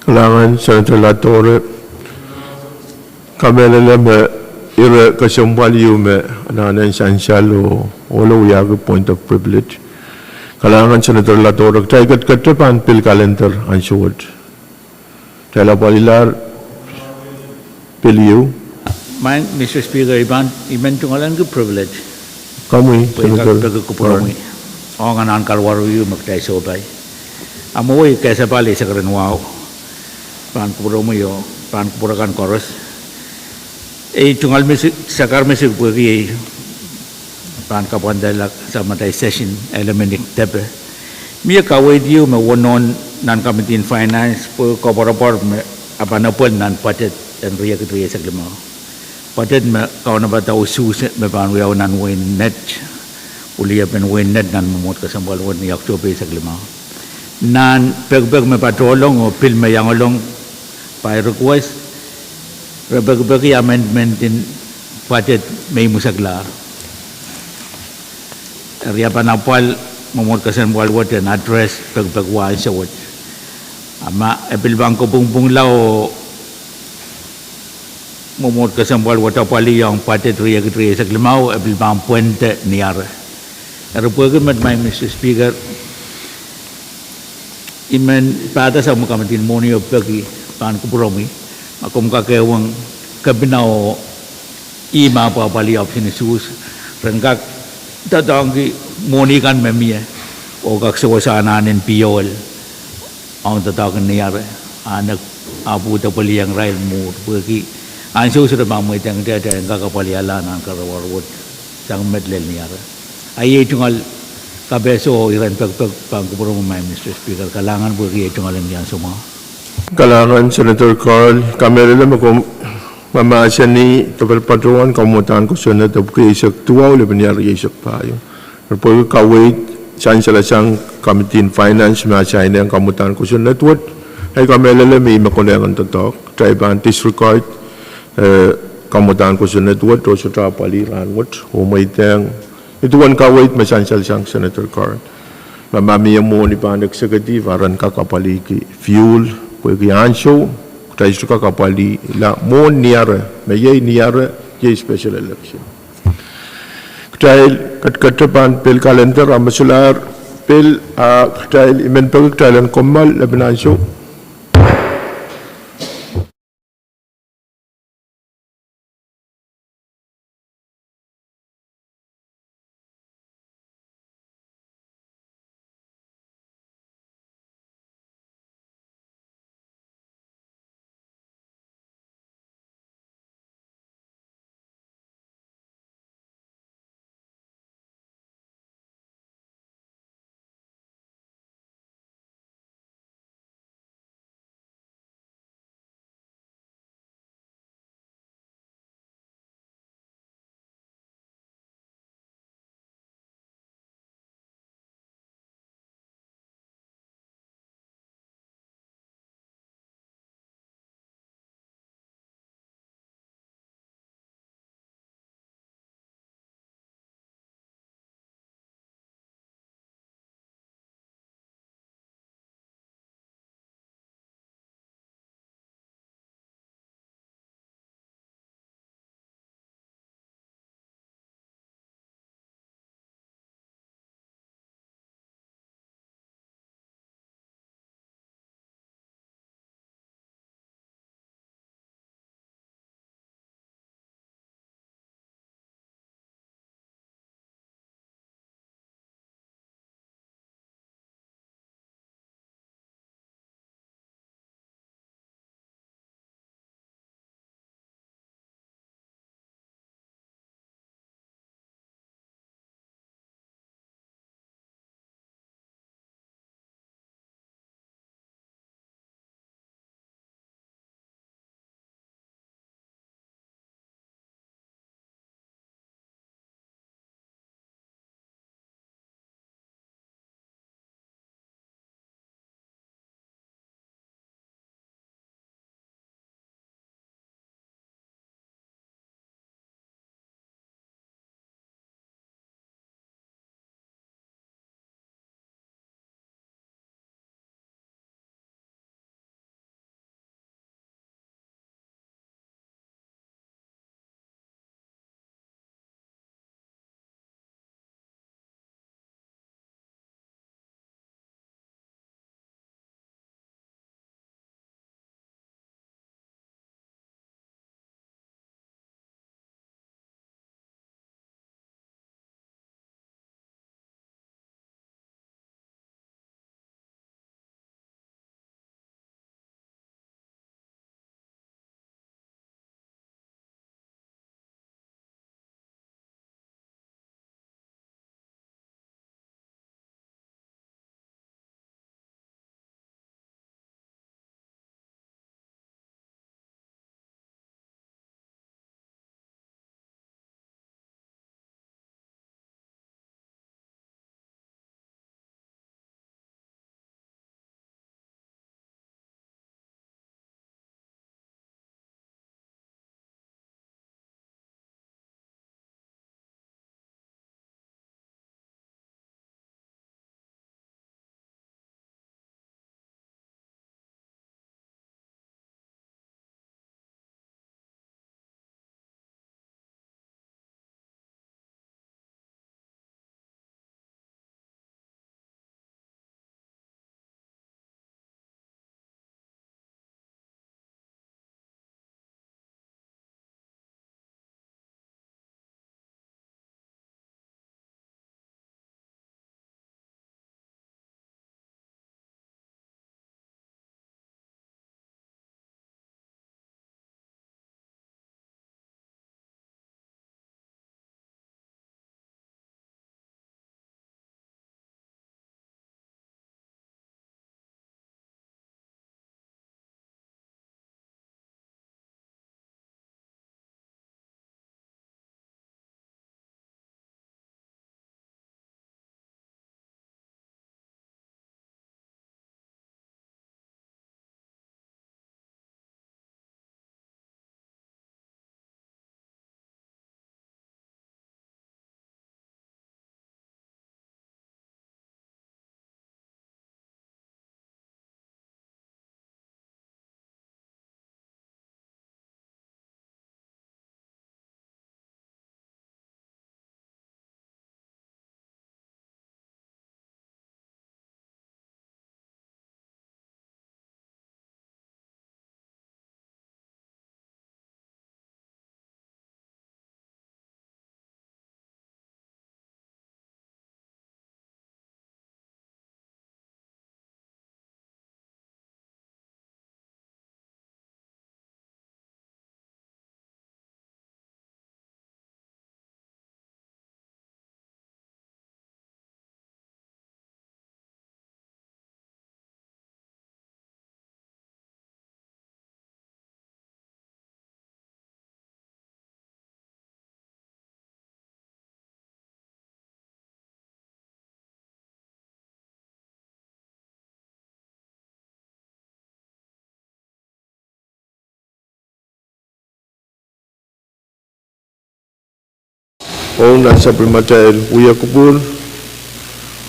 Kalahngan Senator Latore. Kamehlele me ire kesempwal ieu me anahne en sansal oh, oh wiahki point of privilege. Kalahngan Senator Latore, kitail ketikete pahn pil kalender ansou wet. Kitail apwalihlahr pil ieu. Maing Mister Speaker, I pahn, I men tungoalenki privilege. Komwi, pwe I kak Senator, peki kupwuromwi ong anahn kalwaru ieu me kitail sohpai. Ahmw wei kesepahl eisek erein wahu. Pahn kupwuromwi oh pahn kupwure kan koaros. Ei tungoal misi-, sakar misik pwehki ei pahn kapwandala samatail session, elemenik depe. Mie kaweid ieu me wonohn nan komiti'n finance pwe koapworopwor me apanapwel nan budget en riekid rieisek limau. Budget me kaunopada usuhs me pahn wiawi nan wehin Net, oh liepen wehin Net nan mwomwohd kesempwal wet ni October eisek limau. Nan pekipek me patohlong oh pil me iangolong by request, re pekipeki amendment en budget me imwiseklahr. Eri e pahn apwal mwomwohd kesempwal wet en address pekipek wahnsou wet. A ma e pil pahn kopwungpwungla oh mwomwohd kesempwal wet apwaliong budget riekid rieisek limau, e pil pahn pwende ni ahr. Eri pwehki met, Maing Mister Speaker, I men pahda sang me komiti'n mwohnio peki pahn kupwuromwi, ma komw kak ehwong Kepina oh ih me apwapwalih ohpis en usuhs, ren kak doadoahngki mwohni kan me mie oh kak sewese anahn en P O L ong doadoahk en ni ahr, a nek apwuhda pwelieng irail mwuhr pwehki ansou sohte pahn mweidehng kitail en kak apwalihala anahn kalwaru wet sang met lel ni ahr. A iei tungoal kapehse oh iren pekipek pahn kupwuromwi, Maing Mister Speaker, kalahngan pwehki ei tungoal en ansou mwahu. Kalahngan Senator Carl, kamehlele me komw mahsanih depel patohwan kamwadahn kosonned epwiki eisek duwau, lepin lel rieisek pahieu. Eri pwehki kaweid sansalasang komiti'n finance me asainehng kamwadahn kosonned wet, ei kamehlele me I men konehng en doadoahk, kitail pahn disregard, eh, kamwadahn kosonned wet oh sohte apwalih rahnwet oh mweidehng nin duwen kaweid me sansalasang Senator Carl. Ma, ma mie mwohni pahn executive, a ren kak apwalihki fuel, pwehki ansou kitail sohte kak apwalihla mwohn ni ahr, me iei ni ahr, iei special election. Kitail ketikete pahn pil kalender, a me solahr pil, a kitail, I men peki kitail en kommoal lepin ansou. Ong nan sapwellimatail wia kupwur,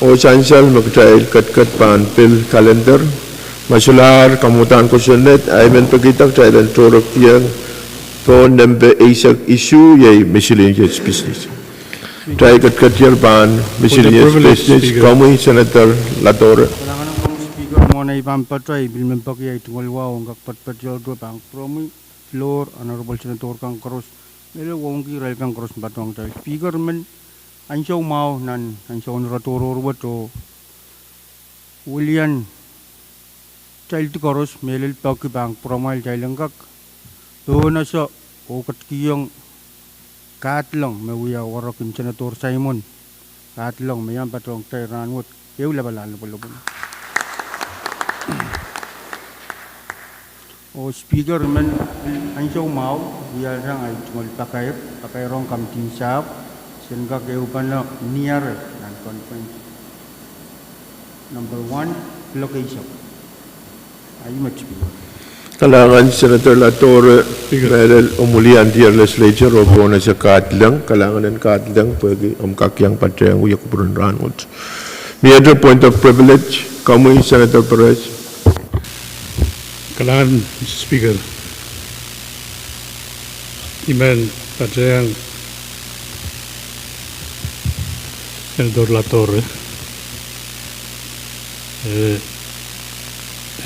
oh sansal me kitail ketiket pahn pil kalender, ma solahr kamwadahn kosonned, ahi men pekihda kitail en tohrohrkiong pohn nempe eisek isuh, iei miscellaneous business. Kitail ketiketier pahn miscellaneous business, komwi Senator Latore. Kalahngan en komwi Speaker, mwohn ei pahn patohwan, I pil men peki ei tungoal wahu ong kak patopato pahn kupwuromwi, floor, Honorable Senator kan koaros, mehlel wauneki irail kan koaros me patohwan kitail. Speaker, I men ansou mwahu nan ansoun ire tohrohr wet oh wilian kitail di koaros mehlel peki pahn kupwuramwail kitail en kak pohnese oh ketikihong kahdleng me wia werek en Senator Simon, kahdleng me iang patohwan kitail rahnwet, ehu lapalahn lopwolopwon. Oh Speaker, I men ansou mwahu wiahsang ei tungoal pakair, pakair ong kamidi en sahpw, sen kak ehupene ni ahr nan conference number one, location. Ahi met Speaker. Kalahngan Senator Latore, mehlel omw wiliandi Legislature oh pohnese kahdleng, kalahngan en kahdleng pwehki omw kak iang patehng wia kupwur en rahnwet. Miehte point of privilege, komwi Senator Perez. Kalahngan Speaker. I men patehng Senator Latore, eh,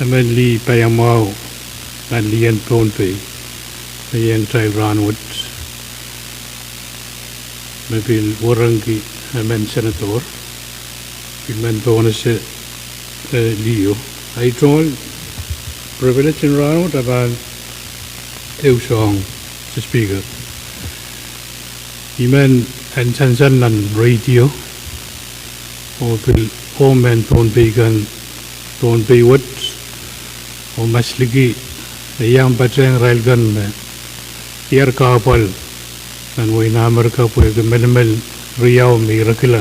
emen lih paiamwahu nan lien Pohnpei me iang kitail rahnwet, me pil werengki emen Senator, pil men pohnese, eh, liho. Ahi tungoal privilege en rahnwet a pahn ehu soahng, Speaker. I men en sansal nan radio, oh pil, oh mehn Pohnpei kan, Pohnpei wet, oh masliki, e iang patehng irail kan me diar kahpwal nan wehin Amerika pwehki melimel riau me irekila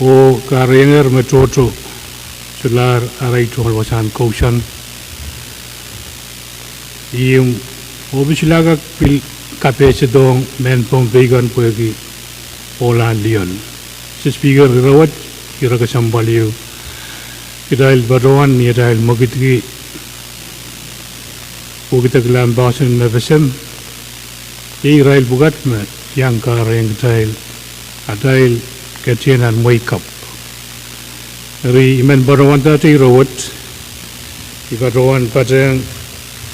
oh kahrehnger me tohto solahr arail tungoal wasahn kousoan. Ihmw, oh pil solahr kak pil kapehsedohng mehn Pohnpei kan pwehki ohlahn lioal. Speaker, ire wet ire kesempwal ieu kitail patohwan ni atail mwekidki wekidek lahn poahsoan en FSM, iei irail pwukat me iang kahrehiong kitail atail ketien nan mwehi kapw. Eri I men patohwandahte ire wet, I patohwan patehng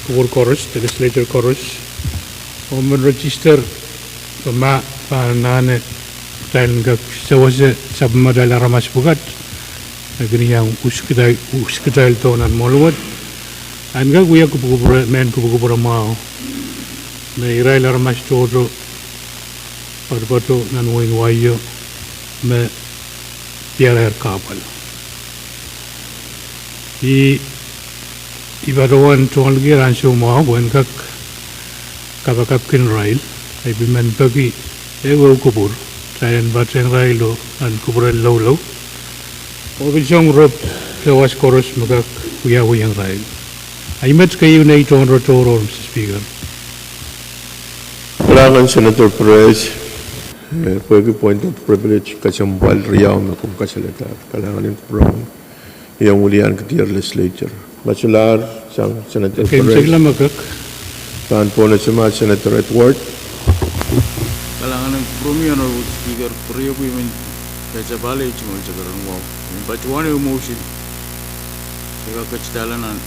kupwur koaros, Legislature koaros, oh men register, ma pahn anahne kitail en kak sewese sapwellimatail aramas pwukat me kin iang uskitail, uskitaildo nan mwohl wet, en kak wia kupwukupwure, mehn kupwukupwure mwahu me irail aramas tohto patopato nan wehin Ohio me diar kahpwal. I, I patohwan tungoalki ansou mwahu pwehn kak kapakapkin irail, I pil men peki ehu ehu kupwur kitail en patehng irail nan kupwuren loulou, oh pil song rop sawas koaros me kak wiawihong irail. Ahi met keieun ei tohn ire tohrohr, Mister Speaker. Kalahngan Senator Perez, eh, pwehki point of privilege kesempwal riau me komw kasalehda. Kalahngan en kupwuromwi, iong wilian kedier Legislature. Ma solahr sang Senator Perez, pahn pohnese ma Senator Edward. Kalahngan en kupwuromwi Honorable Speaker, pwuriamwei men kasapahl ei tungoal sakaradahn wahu. I men patohwan ehu motion, e kak ketidala nan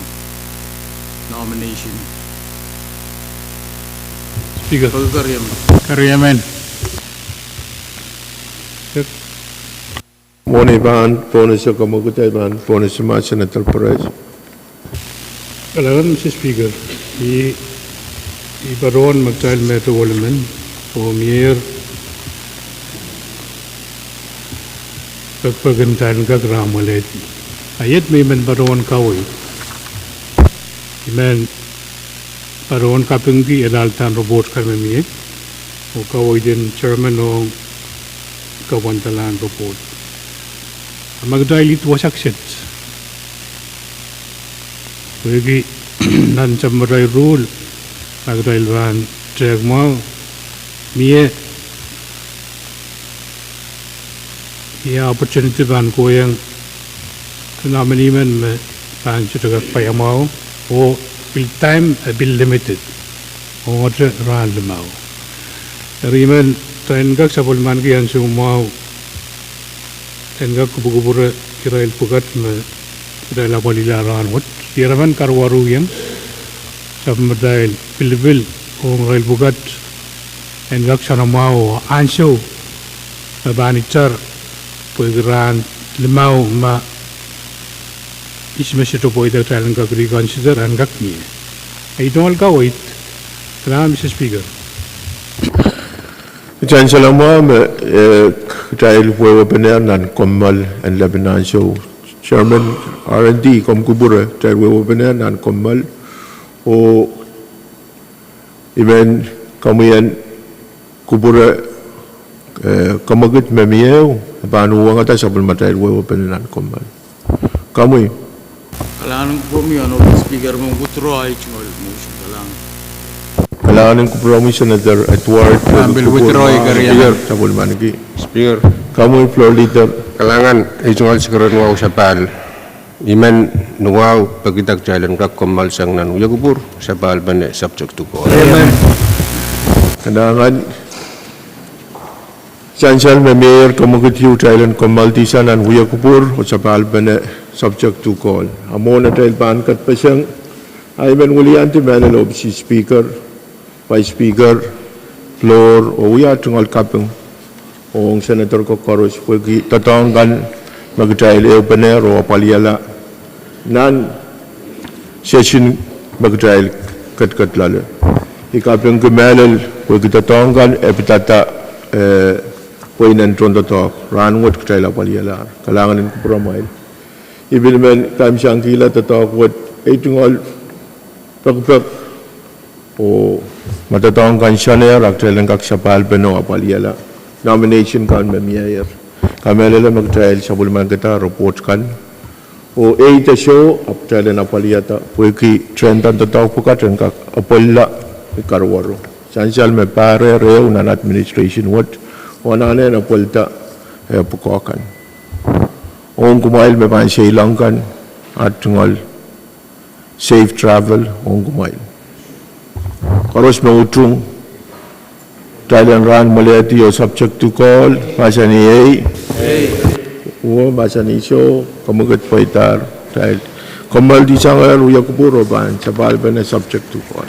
nomination. Speaker. Peki keriemen. Keriemen. Mwohn ei pahn pohnese, komw kak, ei pahn pohnese ma Senator Perez. Kalahngan Mister Speaker, I, I patohwan me kitail me tohwelimen, oh mie pekipek en kitail en kak rahn mwalehdi. A iet me I men patohwan kaweid, I men patohwan kapingki ahl en report kan me mie, oh kaweid en chairman ong kapwandalahn report. A ma kitail ih wasa kiset, pwehki nan sapwellimatail ruhl, ma kitail pahn tehk mwahu, mie Ia opportunity pahn kohieng nominee men me pahn sohte kak paiamwahu, oh pil time, eh, pil limited. Ong ete rahn limau. Eri men, kitail en kak sapwellimaniki ansou mwahu en kak kupwukupwure irail pwukat me kitail apwalihla rahn wet. Diaraman karuwaru iang, sapwellimatail pilipil ong irail pwukat en kak soanamwahu oh ansou me pahn itar, pwehki rahn limau ma ihs me sohte pweida, kitail en kak reconsider, en kak mie. Ei tungoal kaweid, kalahngan Mister Speaker. Kitail en salemwa me, eh, kitail wehwehpenehr nan kommoal en lepin ansou. Chairman R and D, komw kupwure, kitail wehwehpenehr nan kommoal. Oh I men komwi en kupwure, eh, kemwekid me mie ehu, e pahn uhwongada sapwellimatail wehwehpene nan kommoal. Komwi. Kalahngan en kupwuromwi Honorable Speaker, me withdraw ei tungoal motion, kalahngan. Kalahngan en kupwuromwi Senator Edward. Pahn pil withdraw ei keriau. Speaker, sapwellimaniki. Speaker. Komwi Floor Leader. Kalahngan, ei tungoal sikiren wahu sapahl. I men ni wahu pekida kitail en kak kommoal sang nan wia kupwur, sapahlpene subject to call. Amen. Kalahngan, sansal me mie, kemwekid kitail en kommoaldihsang nan wia kupwur, oh sapahlpene subject to call. A mwohn atail pahn kadpeseng, I men weliandi mehlel ohpis en Speaker, Vice Speaker, Floor, oh wia tungoal kaping ong Senator ko koaros pwehki doadoahk kan me kitail ehupene oh apwalihala nan session me kitail ketiket loale. I kapingki mehlel pwehki doadoahk kan e pidada, eh, pweinen tohndoadoahk rahn wet kitail apwalihala. Kalahngan en kupwuramwail. I pil men kaimwisekihla doadoahk wet, ei tungoal pekipek oh ma doadoahk kan soanehr, a kitail en kak sapahlpene oh apwalihala nomination kan me mieier. Kamehlele me kitail sapwellimanikada report kan, oh ei de soh, a kitail en apwalihada pwehki trendahn doadoahk pwukat en kak apwalihla ni karuwaru. Sansal me pahrehr ehu nan administration wet, oh anahne en apwalihda, eh, pwukoa kan. Ong kumwail me pahn seilong kan, a tungoal safe travel ong kumwail. Koaros me utung, kitail en rahn mwalehdi oh subject to call, mahsanih ei. Ei. Uwe, mahsanih soh, kemwekid pweidahr, kitail kommoaldihsangehr wia kupwur oh pahn sapahlpene subject to call.